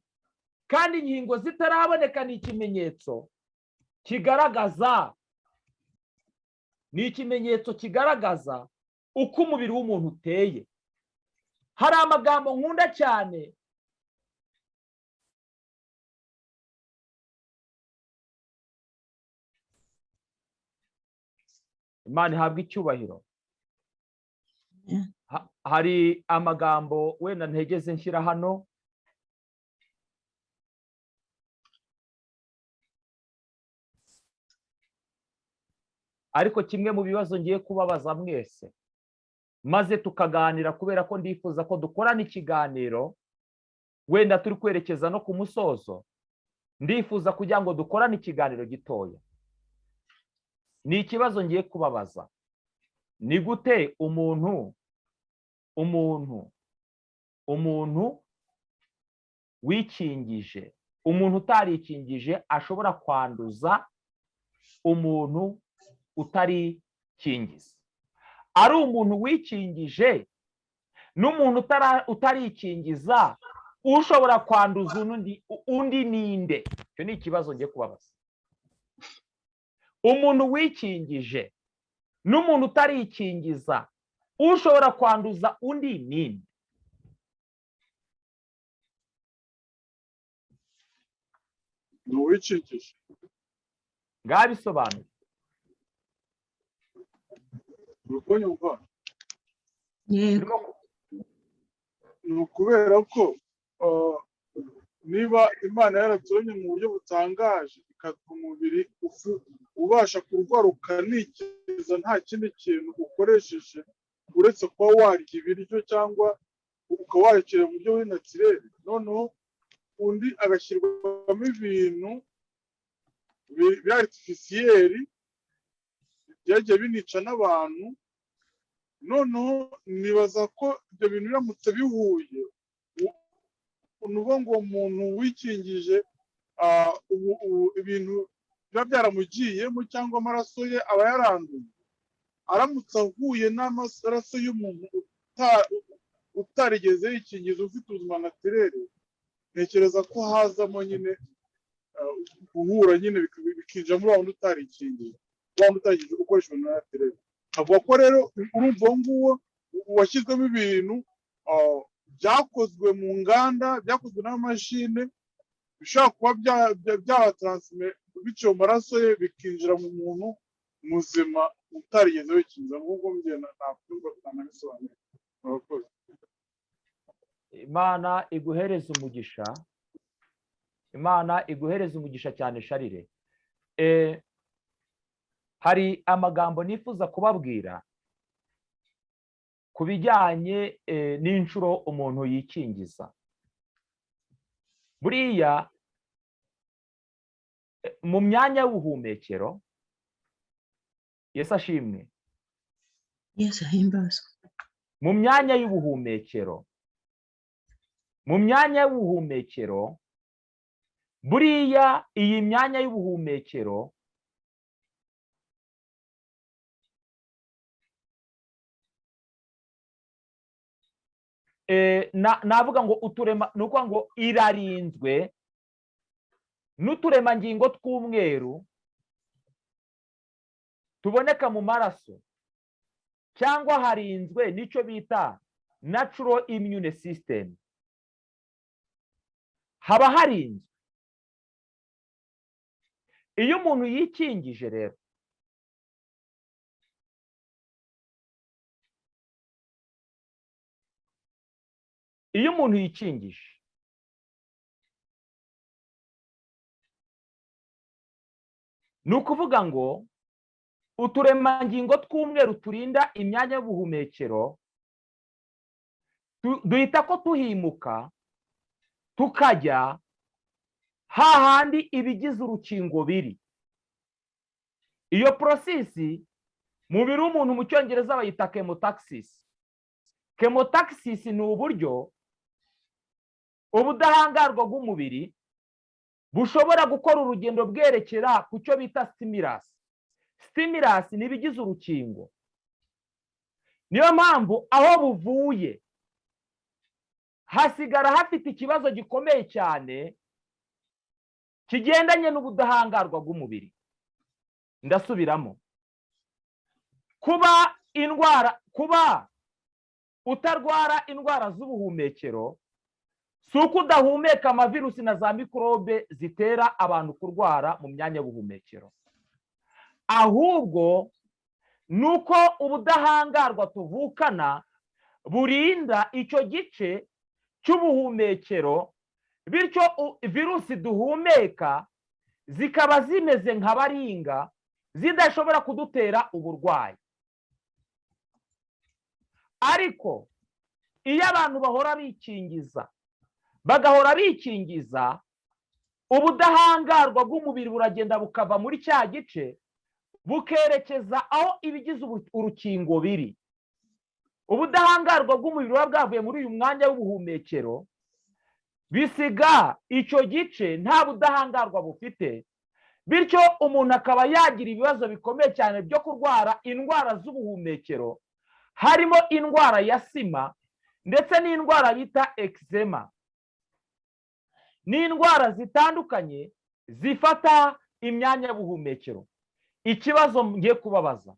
kandi inkingo zitaraboneka ni ikimenyetso kigaragaza, ni ikimenyetso kigaragaza uko umubiri w'umuntu uteye. Hari amagambo nkunda cyane. Imana ihabwa icyubahiro. Hari amagambo wenda ntegeze nshyira hano. Ariko kimwe mu bibazo ngiye kubabaza mwese, maze tukaganira, kubera ko ndifuza ko dukorana ikiganiro, wenda turi kwerekeza no ku musozo, ndifuza kugira ngo dukorane ikiganiro gitoya. Ni ikibazo ngiye kubabaza: ni gute umuntu wikingije, umuntu utarikingije ashobora kwanduza umuntu utarikingiza? Ari umuntu wikingije n'umuntu utarikingiza, ushobora kwanduza undi ninde? Icyo ni ikibazo ngiye kubabaza. Umuntu wikingije n'umuntu utarikingiza, ushobora kwanduza undi ninde? Ni uwikingije. Ngaho bisobanuye. Uri kunyumva? Yego. Ni ukubera ko niba Imana yaraturemye mu buryo butangaje, ikaduha umubiri ubasha kurwara ukanikiza nta kindi kintu ukoresheje uretse kuba warya ibiryo cyangwa ukaba warekera mu buryo buri naturel, noneho undi agashyirwamo ibintu bya artificiel byagiye binica n'abantu. Noneho nibaza ko ibyo bintu biramutse bihuye, ni ukuvuga ngo uwo muntu wikingije, ubu ibintu biba byaramugiyemo cyangwa amaraso ye aba yaranduye, aramutse ahuye n'amaraso y'umuntu utarigeze yikingiza, ufite ubuzima naturel, ntekereza ko hazamo nyine guhura nyine, bikinjira muri wa wundi utarikingije, wa wundi utarigeze ukoresha ibintu naturel. Avuga ko rero urumva uwo nguwo washyizwemo ibintu byakozwe mu nganda, byakozwe n'amamashini, bishobora kuba byaba transmis biciye mu maraso ye, bikinjira mu muntu muzima utarigeze wikingiza. Nk'uko njye nabyumva, nanabisobanura. Murakoze. Imana iguhereze umugisha, Imana iguhereze umugisha cyane, Charles. Hari amagambo nifuza kubabwira ku bijyanye n'inshuro umuntu yikingiza. Buriya mu myanya y'ubuhumekero, Yesu ashimwe. Yesu ahimbazwe. Mu myanya y'ubuhumekero, buriya iyi myanya y'ubuhumekero navuga ngo uturema, ni ukuvuga ngo irarinzwe n'uturemangingo tw'umweru tuboneka mu maraso, cyangwa harinzwe n'icyo bita natural immune system. Haba harinzwe. Iyo umuntu yikingije rero, iyo umuntu yikingije, ni ukuvuga ngo uturemangingo tw'umweru turinda imyanya y'ubuhumekero duhita ko tuhimuka, tukajya hahandi ibigize urukingo biri. Iyo process mubiri w'umuntu mu Cyongereza bayita chemotaxis. Chemotaxis ni uburyo ubudahangarwa bw'umubiri bushobora gukora urugendo bwerekera ku cyo bita stimulus. Stimulus ni ibigize urukingo. Niyo mpamvu aho buvuye hasigara hafite ikibazo gikomeye cyane kigendanye n'ubudahangarwa bw'umubiri. Ndasubiramo: kuba indwara, kuba utarwara indwara z'ubuhumekero, si uko udahumeka amavirusi na za mikorobe zitera abantu kurwara mu myanya y'ubuhumekero, ahubwo ni uko ubudahangarwa tuvukana burinda icyo gice cy'ubuhumekero, bityo virusi duhumeka zikaba zimeze nka baringa, zidashobora kudutera uburwayi. Ariko iyo abantu bahora bikingiza, bagahora bikingiza, ubudahangarwa bw'umubiri buragenda bukava muri cya gice, bukerekeza aho ibigize urukingo biri. Ubudahangarwa bw'umubiri buba bwavuye muri uyu mwanya w'ubuhumekero, bisiga icyo gice nta budahangarwa bufite, bityo umuntu akaba yagira ibibazo bikomeye cyane byo kurwara indwara z'ubuhumekero, harimo indwara ya asima ndetse n'indwara bita eczema, n'indwara zitandukanye zifata imyanya y'ubuhumekero. Ikibazo ngiye kubabaza: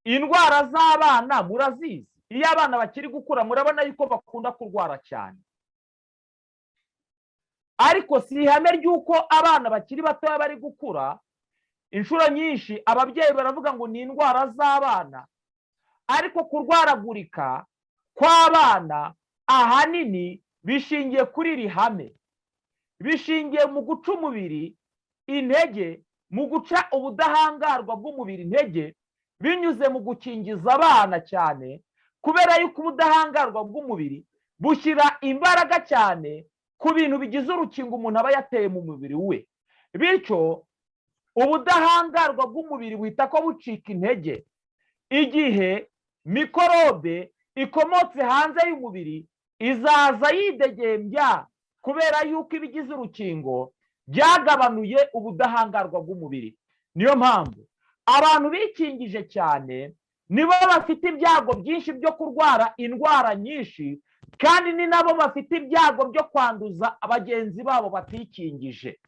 indwara z'abana murazizi? Iyo abana bakiri gukura, murabona yuko bakunda kurwara cyane. Ariko si ihame ry'uko abana bakiri batoya bari gukura, inshuro nyinshi ababyeyi baravuga ngo ni indwara z'abana. Ariko kurwaragurika kw'abana ahanini bishingiye kuri iri hame, bishingiye mu guca umubiri intege, mu guca ubudahangarwa bw'umubiri intege binyuze mu gukingiza abana cyane, kubera yuko ubudahangarwa bw'umubiri bushyira imbaraga cyane ku bintu bigize urukingo umuntu aba yateye mu mubiri we, bityo ubudahangarwa bw'umubiri buhita ko bucika intege. Igihe mikorobe ikomotse hanze y'umubiri izaza yidegembya, kubera yuko ibigize urukingo byagabanuye ubudahangarwa bw'umubiri. Niyo mpamvu abantu bikingije cyane nibo bafite ibyago byinshi byo kurwara indwara nyinshi, kandi ni nabo bafite ibyago byo kwanduza bagenzi babo batikingije.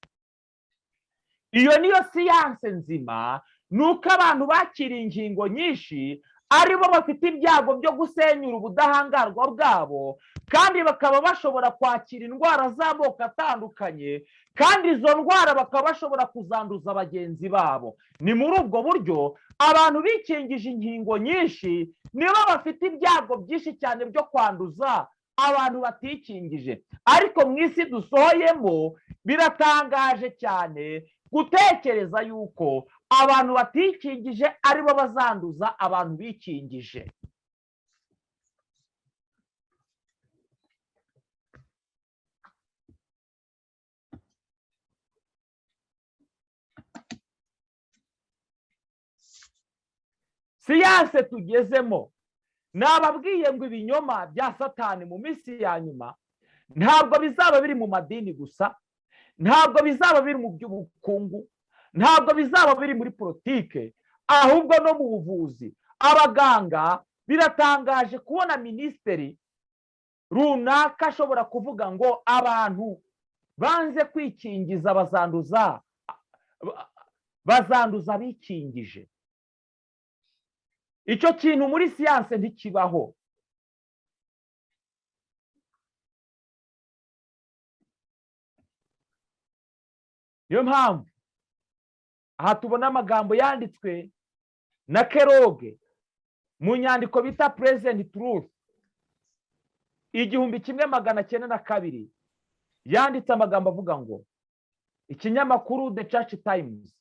Iyo niyo siyanse nzima, ni uko abantu bakiriye inkingo nyinshi aribo bafite ibyago byo gusenyura ubudahangarwa bwabo, kandi bakaba bashobora kwakira indwara z'amoko atandukanye, kandi izo ndwara bakaba bashobora kuzanduza bagenzi babo. Ni muri ubwo buryo abantu bikingije inkingo nyinshi nibo bafite ibyago byinshi cyane byo kwanduza abantu batikingije. Ariko mu isi dusohoyemo biratangaje cyane gutekereza yuko abantu batikingije aribo bazanduza abantu bikingije. Siyanse tugezemo, nababwiye ngo ibinyoma bya Satani mu minsi ya nyuma ntabwo bizaba biri mu madini gusa, ntabwo bizaba biri mu by'ubukungu, ntabwo bizaba biri muri politike, ahubwo no mu buvuzi. Abaganga, biratangaje kubona minisitiri runaka ashobora kuvuga ngo abantu banze kwikingiza bazanduza bikingije. Icyo kintu muri siyanse ntikibaho. Niyo mpamvu aha tubona amagambo yanditswe na Kellogg mu nyandiko bita Present Truth 1902, yanditse amagambo avuga ngo ikinyamakuru The Church Times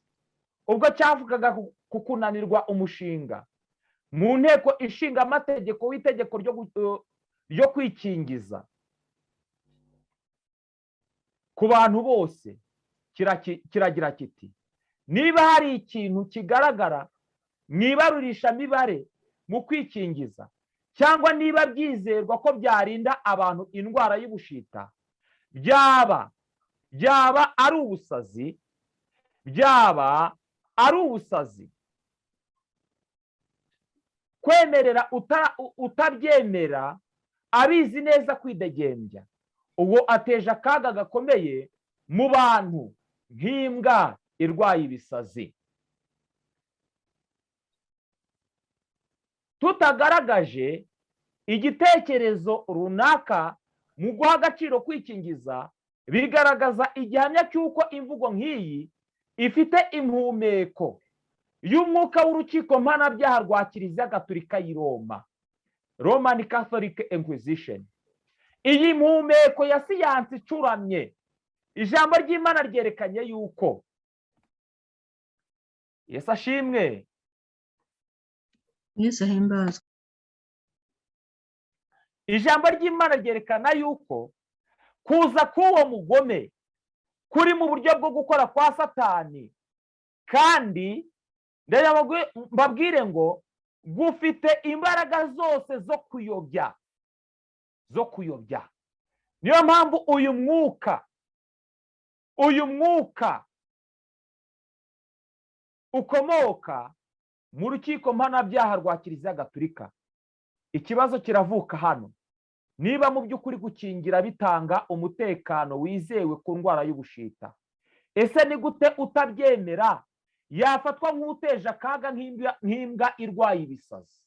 ubwo cyavugaga ku kunanirwa umushinga mu nteko ishinga amategeko w'itegeko ryo kwikingiza ku bantu bose, kiragira kiti: niba hari ikintu kigaragara mu ibarurishamibare mu kwikingiza, cyangwa niba byizerwa ko byarinda abantu indwara y'ubushita, byaba ari ubusazi, byaba ari ubusazi kwemerera utabyemera abizi neza kwidegembya. Uwo ateje akaga gakomeye mu bantu nk'imbwa irwaye ibisazi. Tutagaragaje igitekerezo runaka mu guha agaciro kwikingiza, bigaragaza igihamya cy'uko imvugo nk'iyi ifite impumeko y'umwuka w'urukiko mpanabyaha rwa Kiliziya Gatolika y'i Roma, Roman Catholic Inquisition. Iyi mpumeko ya siyansi icuramye, ijambo ry'Imana ryerekanye yuko Yesu ashimwe, Yesu ahimbazwe. Ijambo ry'Imana ryerekana yuko kuza k'uwo mugome kuri mu buryo bwo gukora kwa Satani, kandi mbabwire ngo gufite imbaraga zose zo kuyobya, zo kuyobya. Niyo mpamvu uyu mwuka ukomoka mu rukiko mpanabyaha rwa Kiliziya Gatolika. Ikibazo kiravuka hano: niba mu by'ukuri gukingira bitanga umutekano wizewe ku ndwara y'ubushita, ese ni gute utabyemera yafatwa nk'uteje akaga nk'imbwa irwaye ibisazi?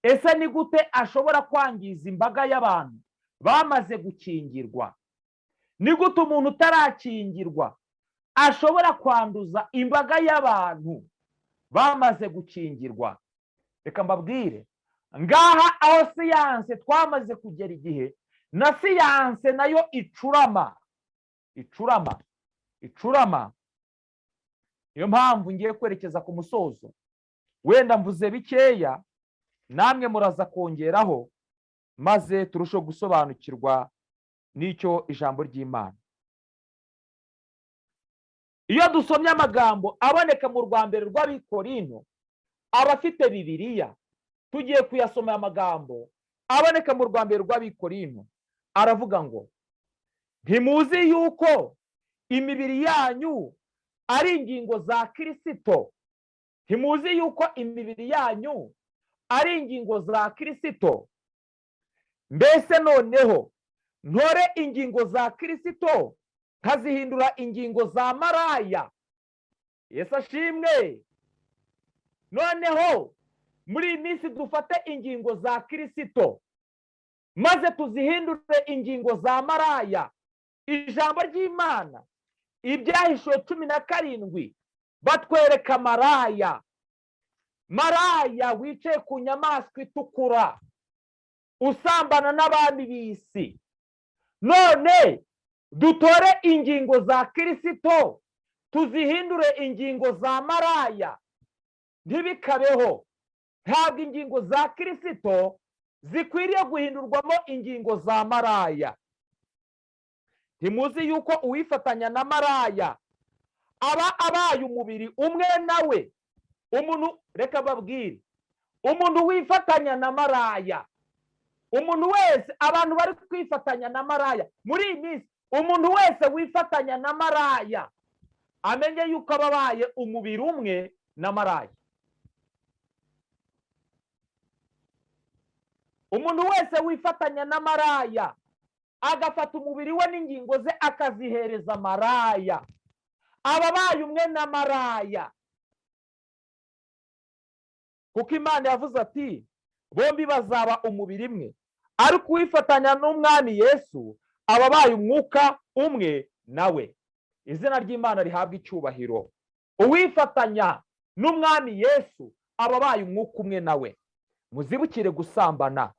Ese ni gute ashobora kwangiza imbaga y'abantu bamaze gukingirwa? Ni gute umuntu utarakingirwa ashobora kwanduza imbaga y'abantu bamaze gukingirwa? Reka mbabwire, ngaha aho siyanse twamaze kugera igihe na siyanse nayo icurama icurama icurama. Niyo mpamvu ngiye kwerekeza ku musozo, wenda mvuze bikeya, namwe muraza kongeraho, maze turusheho gusobanukirwa n'icyo ijambo ry'Imana. Iyo dusomye amagambo aboneka mu rwa mbere rw'Abikorino, abafite Bibiliya tugiye kuyasoma. Aya magambo aboneka mu rwa mbere rw'Abikorino aravuga ngo: "Ntimuzi yuko imibiri yanyu ari ingingo za Kirisito? Ntimuzi yuko imibiri yanyu ari ingingo za Kirisito? Mbese noneho ntore ingingo za Kirisito nkazihindura ingingo za maraya?" Yesu ashimwe. Noneho muri iyi minsi dufate ingingo za Kirisito maze tuzihindure ingingo za maraya? Ijambo ry'Imana, Ibyahishuwe 17, batwereka maraya, maraya wicaye ku nyamaswa itukura, usambana n'abami b'isi. None dutore ingingo za Kirisito tuzihindure ingingo za maraya? Ntibikabeho. Ntabwo ingingo za Kirisito zikwiriye guhindurwamo ingingo za maraya. "Ntimuzi yuko uwifatanya na maraya aba abaye umubiri umwe nawe?" Umuntu, reka babwire, umuntu wifatanya na maraya, umuntu wese, abantu bari kwifatanya na maraya muri iyi minsi, umuntu wese wifatanya na maraya amenye yuko aba abaye umubiri umwe na maraya. Umuntu wese wifatanya na maraya, agafata umubiri we n'ingingo ze akazihereza maraya, aba abaye umwe na maraya, kuko Imana yavuze ati: "Bombi bazaba umubiri umwe." Ariko uwifatanya n'Umwami Yesu aba abaye umwuka umwe nawe. Izina ry'Imana rihabwa icyubahiro. Uwifatanya n'Umwami Yesu aba abaye umwuka umwe nawe. Muzibukire gusambana.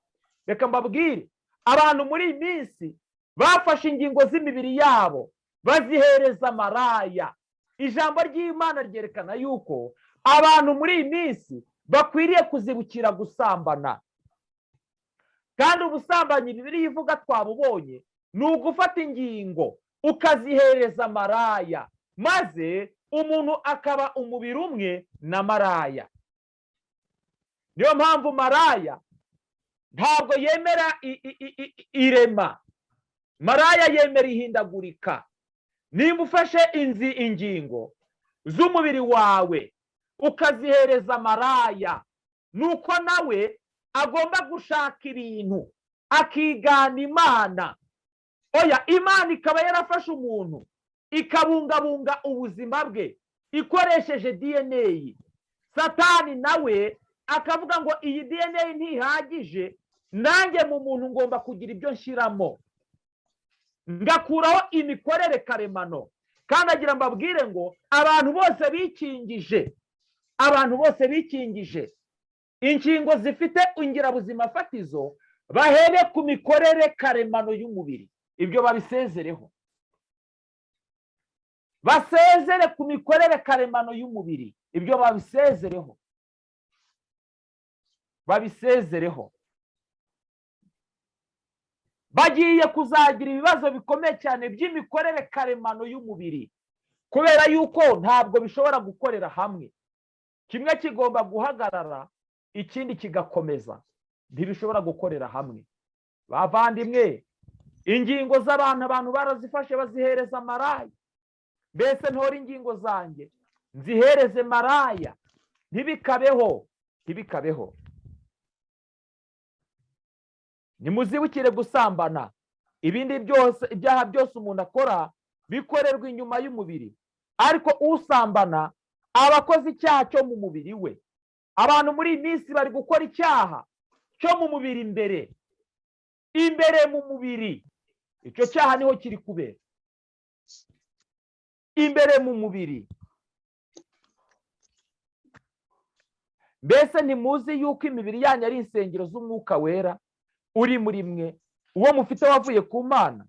Reka mbabwire, abantu muri iyi minsi bafashe ingingo z'imibiri yabo bazihereza maraya. Ijambo ry'Imana ryerekana yuko abantu muri iyi minsi bakwiriye kuzibukira gusambana. Kandi ubusambanyi Bibiliya ivuga twabubonye, ni ugufata ingingo ukazihereza maraya, maze umuntu akaba umubiri umwe na maraya. Niyo mpamvu maraya ntabwo yemera irema, maraya yemera ihindagurika. Nimba ufashe ingingo z'umubiri wawe ukazihereza maraya, nuko nawe agomba gushaka ibintu akigana Imana. Oya, Imana ikaba yarafashe umuntu ikabungabunga ubuzima bwe ikoresheje DNA. Satani nawe akavuga ngo: "Iyi DNA ntihagije, nanjye mu muntu ngomba kugira ibyo nshyiramo, ngakuraho imikorere karemano." Kandi agira mbabwire ngo abantu bose bikingije, abantu bose bikingije inkingo zifite ingirabuzima fatizo, bahere ku mikorere karemano y'umubiri. Ibyo babisezereho, basezere ku mikorere karemano y'umubiri. Ibyo babisezereho, babisezereho. Bagiye kuzagira ibibazo bikomeye cyane by'imikorere karemano y'umubiri, kubera yuko ntabwo bishobora gukorera hamwe. Kimwe kigomba guhagarara, ikindi kigakomeza. Ntibishobora gukorera hamwe. Bavandimwe, ingingo z'abantu, abantu barazifashe bazihereza maraya. Mbese ntore ingingo zanjye nzihereze maraya? Ntibikabeho, ntibikabeho. Nimuzibukire gusambana. Ibindi byose, ibyaha byose umuntu akora bikorerwa inyuma y'umubiri, ariko usambana aba akoze icyaha cyo mu mubiri we. Abantu muri iyi minsi bari gukora icyaha cyo mu mubiri imbere, imbere mu mubiri. Icyo cyaha niho kiri kubera, imbere mu mubiri. "Mbese ntimuzi yuko imibiri yanyu ari insengero z'Umwuka Wera uri muri mwe, uwo mufite wavuye ku Mana?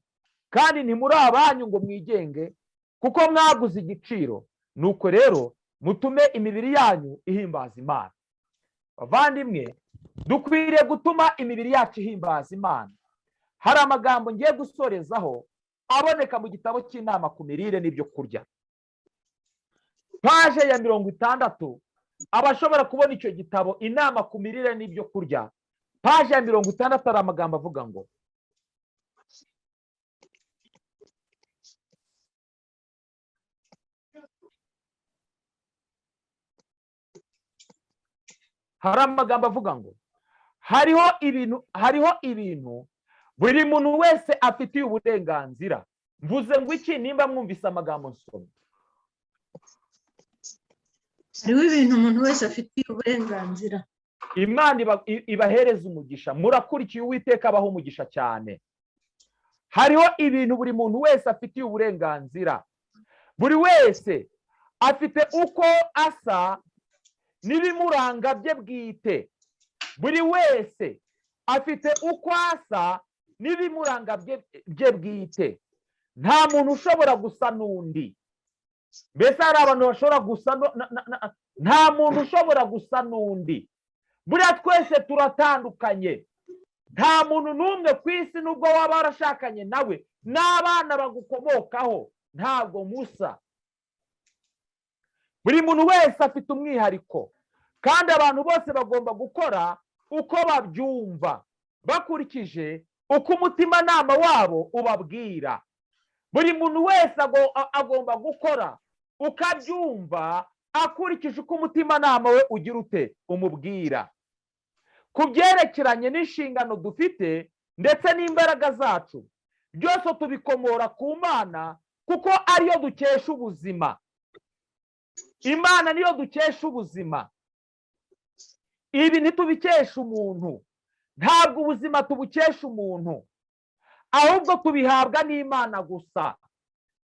Kandi ntimuri abanyu ngo mwigenge, kuko mwaguze igiciro. Nuko rero mutume imibiri yanyu ihimbaza Imana." Bavandimwe, dukwiriye gutuma imibiri yacu ihimbaza Imana. Hari amagambo ngiye gusorezaho aboneka mu gitabo cy'inama ku mirire n'ibyo kurya. Paje ya 60, abashobora kubona icyo gitabo Inama ku mirire n'ibyo kurya, paje ya 60, hari amagambo avuga ngo, hari amagambo avuga ngo hariho ibintu buri muntu wese afitiye uburenganzira. Mvuze ngo iki nimba mwumvise amagambo nsoma? Hariho ibintu umuntu wese afitiye uburenganzira. Imana ibahereza umugisha. Murakurikiye, Uwiteka abaho umugisha cyane. Hariho ibintu buri muntu wese afitiye uburenganzira. Buri wese afite uko asa n'ibimuranga bye bwite. Buri wese afite uko asa n'ibimuranga bye bwite. Nta muntu ushobora gusa n'undi. Mbese hari abantu bashobora gusa nta muntu ushobora gusa n'undi. Buriya twese turatandukanye. Nta muntu n'umwe ku isi, nubwo waba warashakanye nawe n'abana bagukomokaho, ntabwo musa. Buri muntu wese afite umwihariko, kandi abantu bose bagomba gukora uko babyumva bakurikije uko umutimanama wabo ubabwira. Buri muntu wese agomba gukora uko abyumva akurikije uko umutimanama we ugira ute, umubwira. Ku byerekeranye n'inshingano dufite ndetse n'imbaraga zacu, byose tubikomora ku Mana, kuko ariyo dukesha ubuzima. Imana niyo dukesha ubuzima. Ibi ntitubikesha umuntu. Ntabwo ubuzima tubukesha umuntu, ahubwo tubihabwa n'Imana gusa.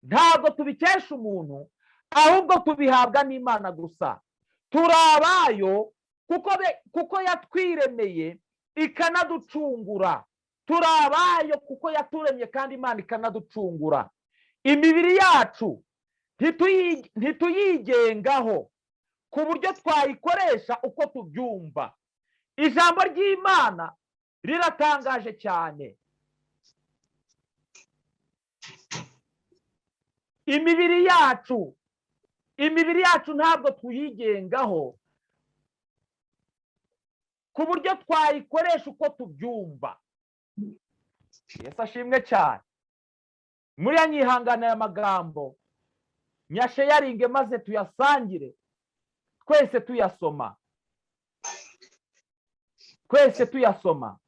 Ntabwo tubikesha umuntu, ahubwo tubihabwa n'Imana gusa. Turi abayo kuko yatwiremeye ikanaducungura. Turi abayo kuko yaturemye kandi Imana ikanaducungura. Imibiri yacu ntituyigengaho ku buryo twayikoresha uko tubyumva. Ijambo ry'Imana riratangaje cyane. Imibiri yacu ntabwo tuyigengaho ku buryo twayikoresha uko tubyumva. Yesu ashimwe cyane. Muri ya nyihangana, aya magambo nyasharinge maze tuyasangire twese tuyasoma, twese tuyasoma.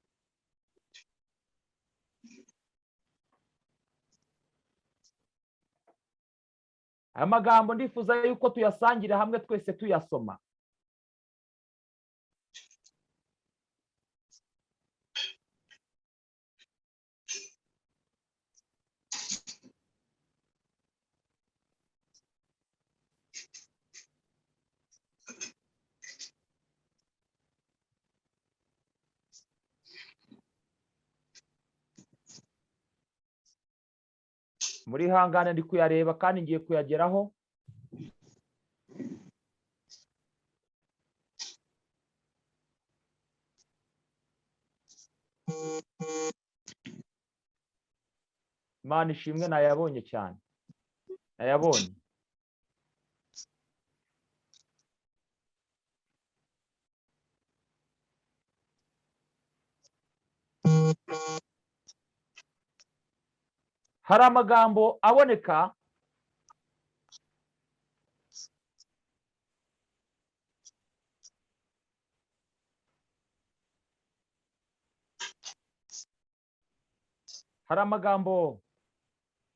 Aya magambo ndifuza yuko tuyasangira hamwe twese tuyasoma. Muri hangane, ndi kuyareba kandi ngiye kuyageraho. Imana ishimwe, nayabonye cyane, nayabonye. Hari amagambo aboneka hari amagambo,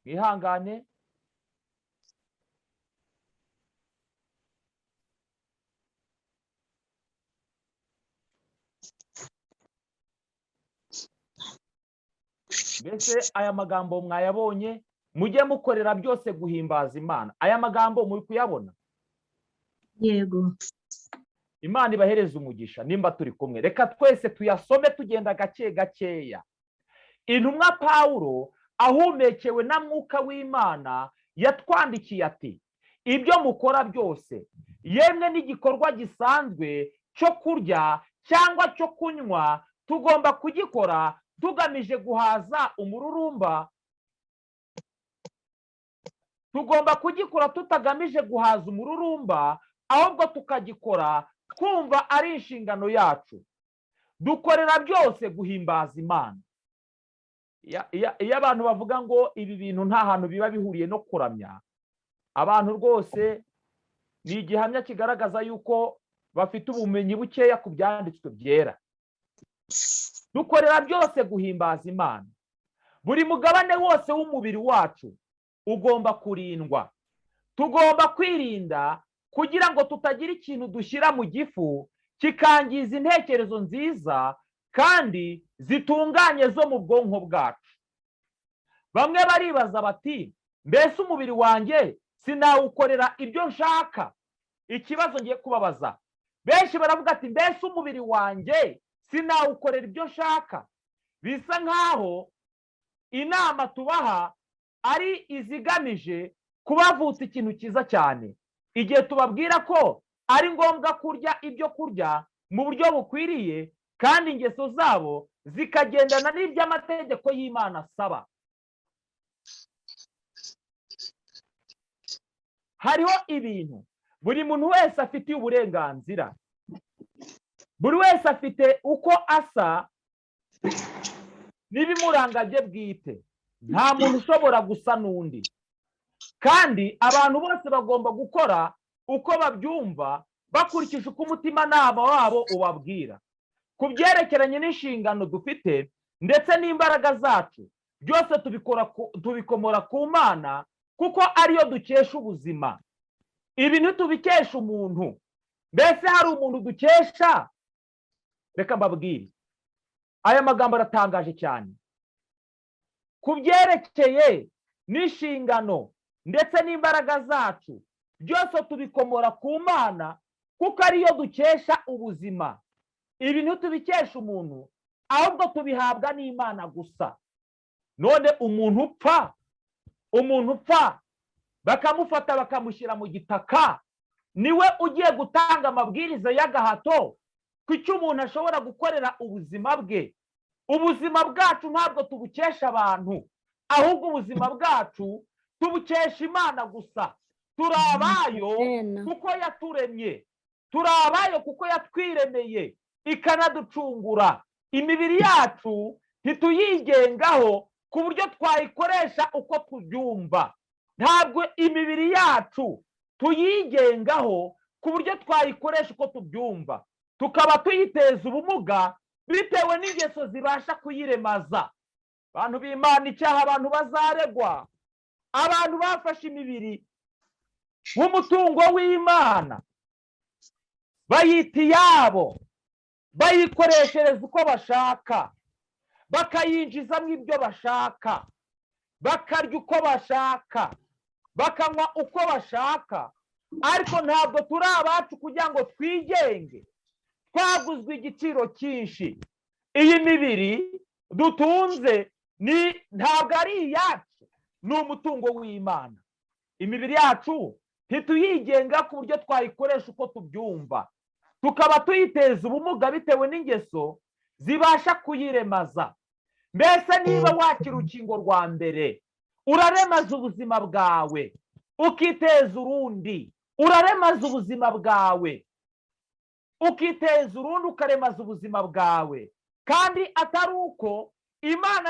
mwihangane. Mbese aya magambo mwayabonye? Mujye mukorera byose guhimbaza Imana. Aya magambo muri kuyabona? Yego. Imana ibahereze umugisha. Nimba turi kumwe, reka twese tuyasome tugenda gake gakeya. Intumwa Pawulo, ahumekewe na Mwuka w'Imana, yatwandikiye ati: "Ibyo mukora byose, yemwe n'igikorwa gisanzwe cyo kurya cyangwa cyo kunywa, tugomba kugikora tugamije guhaza umururumba." Tugomba kugikora tutagamije guhaza umururumba, ahubwo tukagikora twumva ari inshingano yacu. Dukorera byose guhimbaza Imana. Iyo abantu bavuga ngo ibi bintu nta hantu biba bihuriye no kuramya, abantu rwose ni igihamya kigaragaza yuko bafite ubumenyi bukeya ku byanditswe byera. Dukorera byose guhimbaza Imana. Buri mugabane wose w'umubiri wacu ugomba kurindwa. Tugomba kwirinda kugira ngo tutagira ikintu dushyira mu gifu kikangiza intekerezo nziza kandi zitunganye zo mu bwonko bwacu. Bamwe baribaza bati: "Mbese umubiri wanjye sinawukorera ibyo nshaka?" Ikibazo ngiye kubabaza, benshi baravuga ati: "Mbese umubiri wanjye sinawukorera ibyo nshaka?" Bisa nkaho inama tubaha ari izigamije kubavutsa ikintu cyiza cyane, igihe tubabwira ko ari ngombwa kurya ibyo kurya mu buryo bukwiriye kandi ingeso zabo zikagendana n'iby'amategeko y'Imana asaba. Hariho ibintu buri muntu wese afitiye uburenganzira. Buri wese afite uko asa n'ibimuranga bye bwite. Nta muntu ushobora gusa n'undi, kandi abantu bose bagomba gukora uko babyumva bakurikije uko umutimanama wabo ubabwira. Ku byerekeranye n'inshingano dufite ndetse n'imbaraga zacu, byose tubikomora ku Mana, kuko ariyo dukesha ubuzima. Ibi ntitubikesha umuntu. Mbese hari umuntu dukesha? Reka mbabwire, aya magambo aratangaje cyane. Ku byerekeye n'inshingano ndetse n'imbaraga zacu, byose tubikomora ku Mana, kuko ariyo dukesha ubuzima. Ibi ntitubikesha umuntu, ahubwo tubihabwa n'Imana gusa. None umuntu upfa bakamufata bakamushyira mu gitaka, niwe ugiye gutanga amabwiriza y'agahato ku icyo umuntu ashobora gukorera ubuzima bwe? Ubuzima bwacu ntabwo tubukesha abantu, ahubwo ubuzima bwacu tubukesha Imana gusa. Turi abayo kuko yaturemye, turi abayo kuko yatwiremeye ikanaducungura. Imibiri yacu ntituyigengaho ku buryo twayikoresha uko tubyumva. Ntabwo imibiri yacu tuyigengaho ku buryo twayikoresha uko tubyumva, tukaba tuyiteza ubumuga bitewe n'ingeso zibasha kuyiremaza. Abantu b'Imana, icyaha abantu bazaregwa, abantu bafashe imibiri nk'umutungo w'Imana, bayita iyabo, bayikoreshereza uko bashaka, bakayinjizamo ibyo bashaka, bakarya uko bashaka, bakanywa uko bashaka. Ariko ntabwo turi abacu kugira ngo twigenge. Twaguzwe igiciro cyinshi. Iyi mibiri dutunze ni ntabwo ari iyacu, ni umutungo w'Imana. Imibiri yacu ntituyigenga ku buryo twayikoresha uko tubyumva, tukaba tuyiteza ubumuga bitewe n'ingeso zibasha kuyiremaza. Mbese niba wakira urukingo rwa mbere, uraremaza ubuzima bwawe ukiteza urundi. Uraremaza ubuzima bwawe ukiteza urundi, ukaremaza ubuzima bwawe, kandi atari uko Imana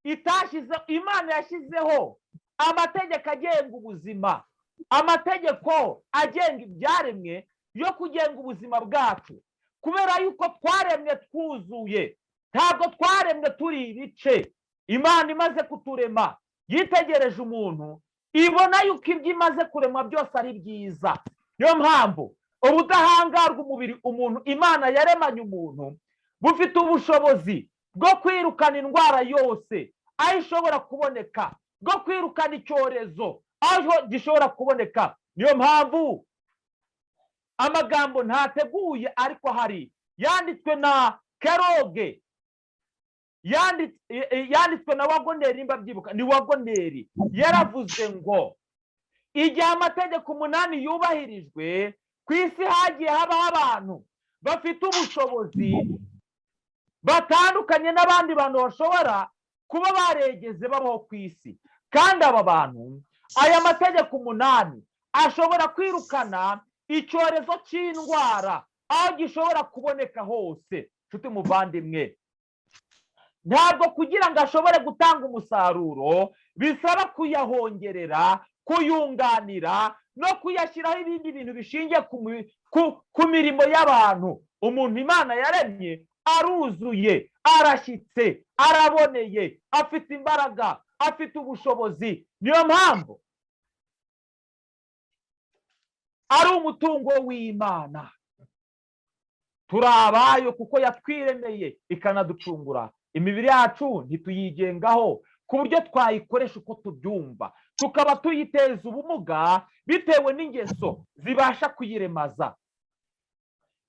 itashyize. Imana yashyizeho amategeko agenga ubuzima, amategeko agenga ibyaremwe yo kugenga ubuzima bwacu, kubera yuko twaremwe twuzuye, ntabwo twaremwe turi ibice. Imana imaze kuturema yitegereje umuntu, ibona yuko ibyo imaze kuremwa byose ari byiza. Niyo mpamvu ubudahangarwa umubiri umuntu Imana yaremanye umuntu bufite ubushobozi bwo kwirukana indwara yose aho ishobora kuboneka, bwo kwirukana icyorezo aho gishobora kuboneka. Niyo mpamvu amagambo ntateguye ariko hari yanditswe na Kellogg, yanditswe na Wagoneri, nimba byibuka ni Wagoneri, yaravuze ngo igihe amategeko 8 yubahirijwe ku isi, hagiye habaho abantu bafite ubushobozi batandukanye n'abandi bantu bashobora kuba baregeze babaho ku isi. Kandi aba bantu Aya mategeko 8 ashobora kwirukana icyorezo cy'indwara aho gishobora kuboneka hose. Nshuti muvandimwe, ntabwo kugira ngo ashobore gutanga umusaruro bisaba kuyahongerera, kuyunganira no kuyashyiraho ibindi bintu bishingiye ku mirimo y'abantu. Umuntu Imana yaremye aruzuye, arashyitse, araboneye, afite imbaraga, afite ubushobozi. Niyo mpamvu ari umutungo w'Imana. Turi abayo kuko yatwiremeye ikanaducungura. Imibiri yacu ntituyigengaho ku buryo twayikoresha uko tubyumva, tukaba tuyiteza ubumuga bitewe n'ingeso zibasha kuyiremaza,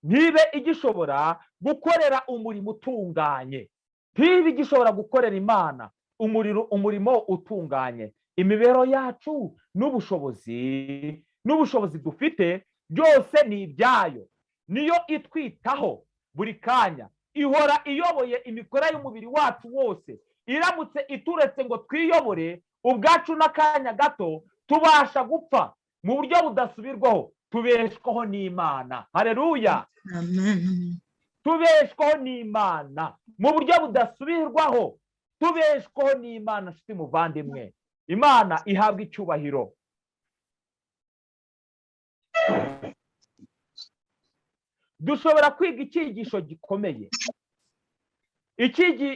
ntibe igishobora gukorera umurimo utunganye, ntibe igishobora gukorera Imana umurimo utunganye. Imibereho yacu n'ubushobozi dufite byose ni ibyayo. Niyo itwitaho buri kanya, ihora iyoboye imikorere y'umubiri wacu wose. Iramutse ituretse ngo twiyobore ubwacu n'akanya gato, tubasha gupfa mu buryo budasubirwaho. Tubeshwaho n'Imana. Haleluya. Amen. Tubeshwaho n'Imana mu buryo budasubirwaho. Tubeshwaho n'Imana. Nshuti muvandimwe, Imana ihabwa icyubahiro. Dushobora kwiga icyigisho gikomeye,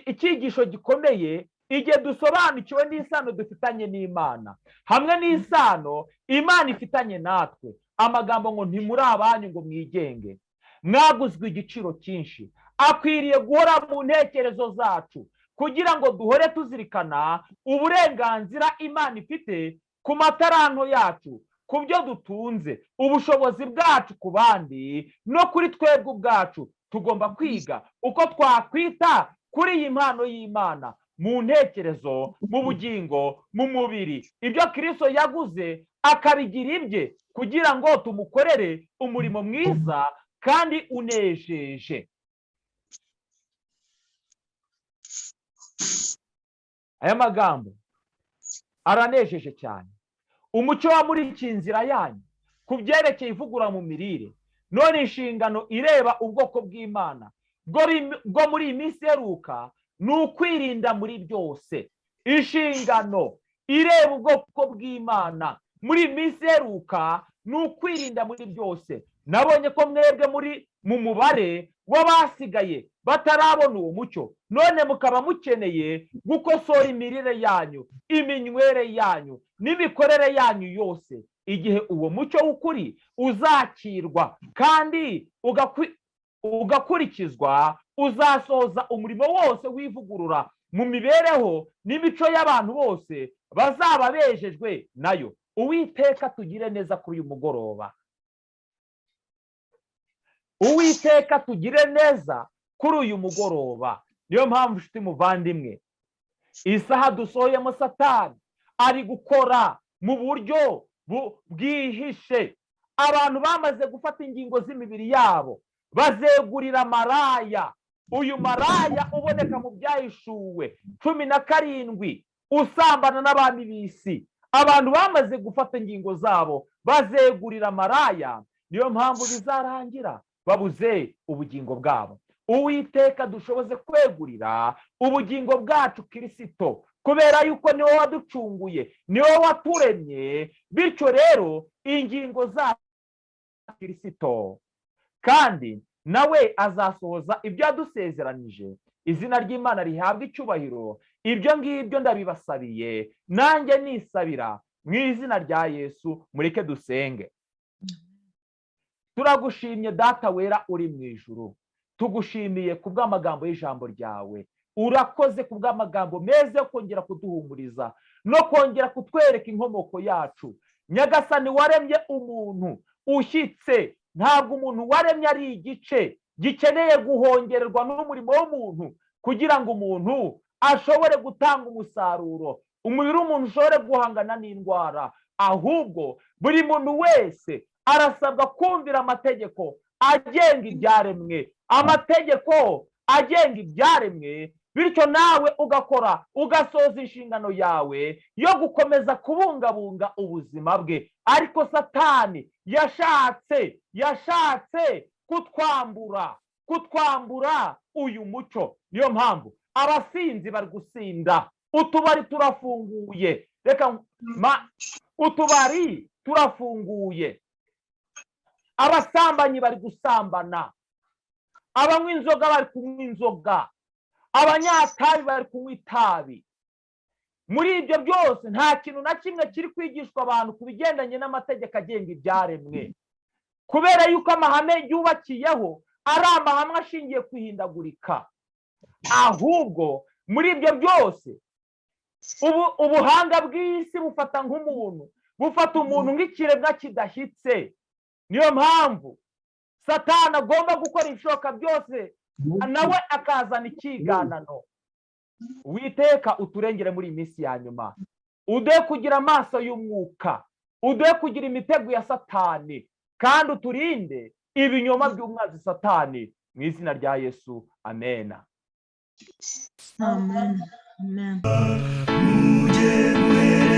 icyigisho gikomeye igihe dusobanukiwe n'isano dufitanye n'Imana hamwe n'isano Imana ifitanye natwe. Amagambo ngo ntimuri abanyu ngo mwigenge, mwaguzwe igiciro cyinshi, akwiriye guhora mu ntekerezo zacu kugira ngo duhore tuzirikana uburenganzira Imana ifite ku mataranto yacu, ku byo dutunze, ubushobozi bwacu ku bandi no kuri twebwe ubwacu. Tugomba kwiga uko twakwita kuri iyi mpano y'Imana mu ntekerezo, mu bugingo, mu mubiri, ibyo Kristo yaguze akabigira ibye kugira ngo tumukorere umurimo mwiza kandi unejeje. Aya magambo aranejeje cyane. Umucyo wamurikiye inzira yanyu ku byerekeye ivugurura mu mirire. None inshingano ireba ubwoko bw'Imana bwo muri iyi minsi iheruka ni ukwirinda muri byose. Inshingano ireba ubwoko bw'Imana muri iyi minsi iheruka ni ukwirinda muri byose. Nabonye ko mwebwe muri mu mubare w'abasigaye batarabona uwo mucyo, none mukaba mukeneye gukosora imirire yanyu, iminywere yanyu n'imikorere yanyu yose. Igihe uwo mucyo w'ukuri uzakirwa kandi ugakurikizwa, uzasohoza umurimo wose w'ivugurura mu mibereho n'imico y'abantu bose bazaba bejejwe nayo. Uwiteka tugire neza kuri uyu mugoroba. Uwiteka tugire neza kuri uyu mugoroba. Niyo mpamvu nshuti muvandimwe, isaha dusohoyemo Satani ari gukora mu buryo bwihishe. Abantu bamaze gufata ingingo z'imibiri yabo bazegurira maraya. Uyu maraya uboneka mu byahishuwe 17 usambana n'abami b'isi. Abantu bamaze gufata ingingo zabo bazegurira maraya. Niyo mpamvu bizarangira babuze ubugingo bwabo. Uwiteka dushoboze kwegurira ubugingo bwacu Kristo, kubera yuko niwe waducunguye, niwe waturemye. Bityo rero ingingo za Kristo, kandi nawe azasohoza ibyo yadusezeranije. Izina ry'Imana rihabwa icyubahiro. Ibyo ngibyo ndabibasabiye, nanjye nisabira mu izina rya Yesu. Mureke dusenge. Turagushimye Data wera uri mu ijuru, tugushimiye kubw'amagambo y'ijambo ryawe. Urakoze kubw'amagambo meza yo kongera kuduhumuriza no kongera kutwereka inkomoko yacu. Nyagasani, waremye umuntu ushyitse. Ntabwo umuntu waremye ari igice gikeneye guhongererwa n'umurimo w'umuntu kugira ngo umuntu ashobore gutanga umusaruro, umubiri w'umuntu ushobore guhangana n'indwara. Ahubwo buri muntu wese arasabwa kumvira amategeko agenga ibyaremwe. Amategeko agenga ibyaremwe Bityo nawe ugakora, ugasoza inshingano yawe yo gukomeza kubungabunga ubuzima bwe. Ariko Satani yashatse kutwambura uyu muco. Niyo mpamvu abasinzi bari gusinda, utubari turafunguye. Reka ma utubari turafunguye, abasambanyi bari gusambana, abanywa inzoga bari kunywa inzoga, abanyatabi bari kunywa itabi. Muri ibyo byose nta kintu na kimwe kiri kwigishwa abantu ku bigendanye n'amategeko agenga ibyaremwe, kubera yuko amahame yubakiyeho ari amahame ashingiye ku ihindagurika. Ahubwo muri ibyo byose, ubu ubuhanga bw'isi bufata nk'umuntu, bufata umuntu nk'ikiremwa kidashyitse. Niyo mpamvu Satani agomba gukora ibishoboka byose, nawe akazana ikiganano. Witeka, uturengere muri iyi minsi ya nyuma, uduhe kugira amaso y'umwuka, uduhe kugira imitego ya Satani, kandi uturinde ibinyoma by'umwanzi Satani, mu izina rya Yesu, amena. Amen, amen. Mujye.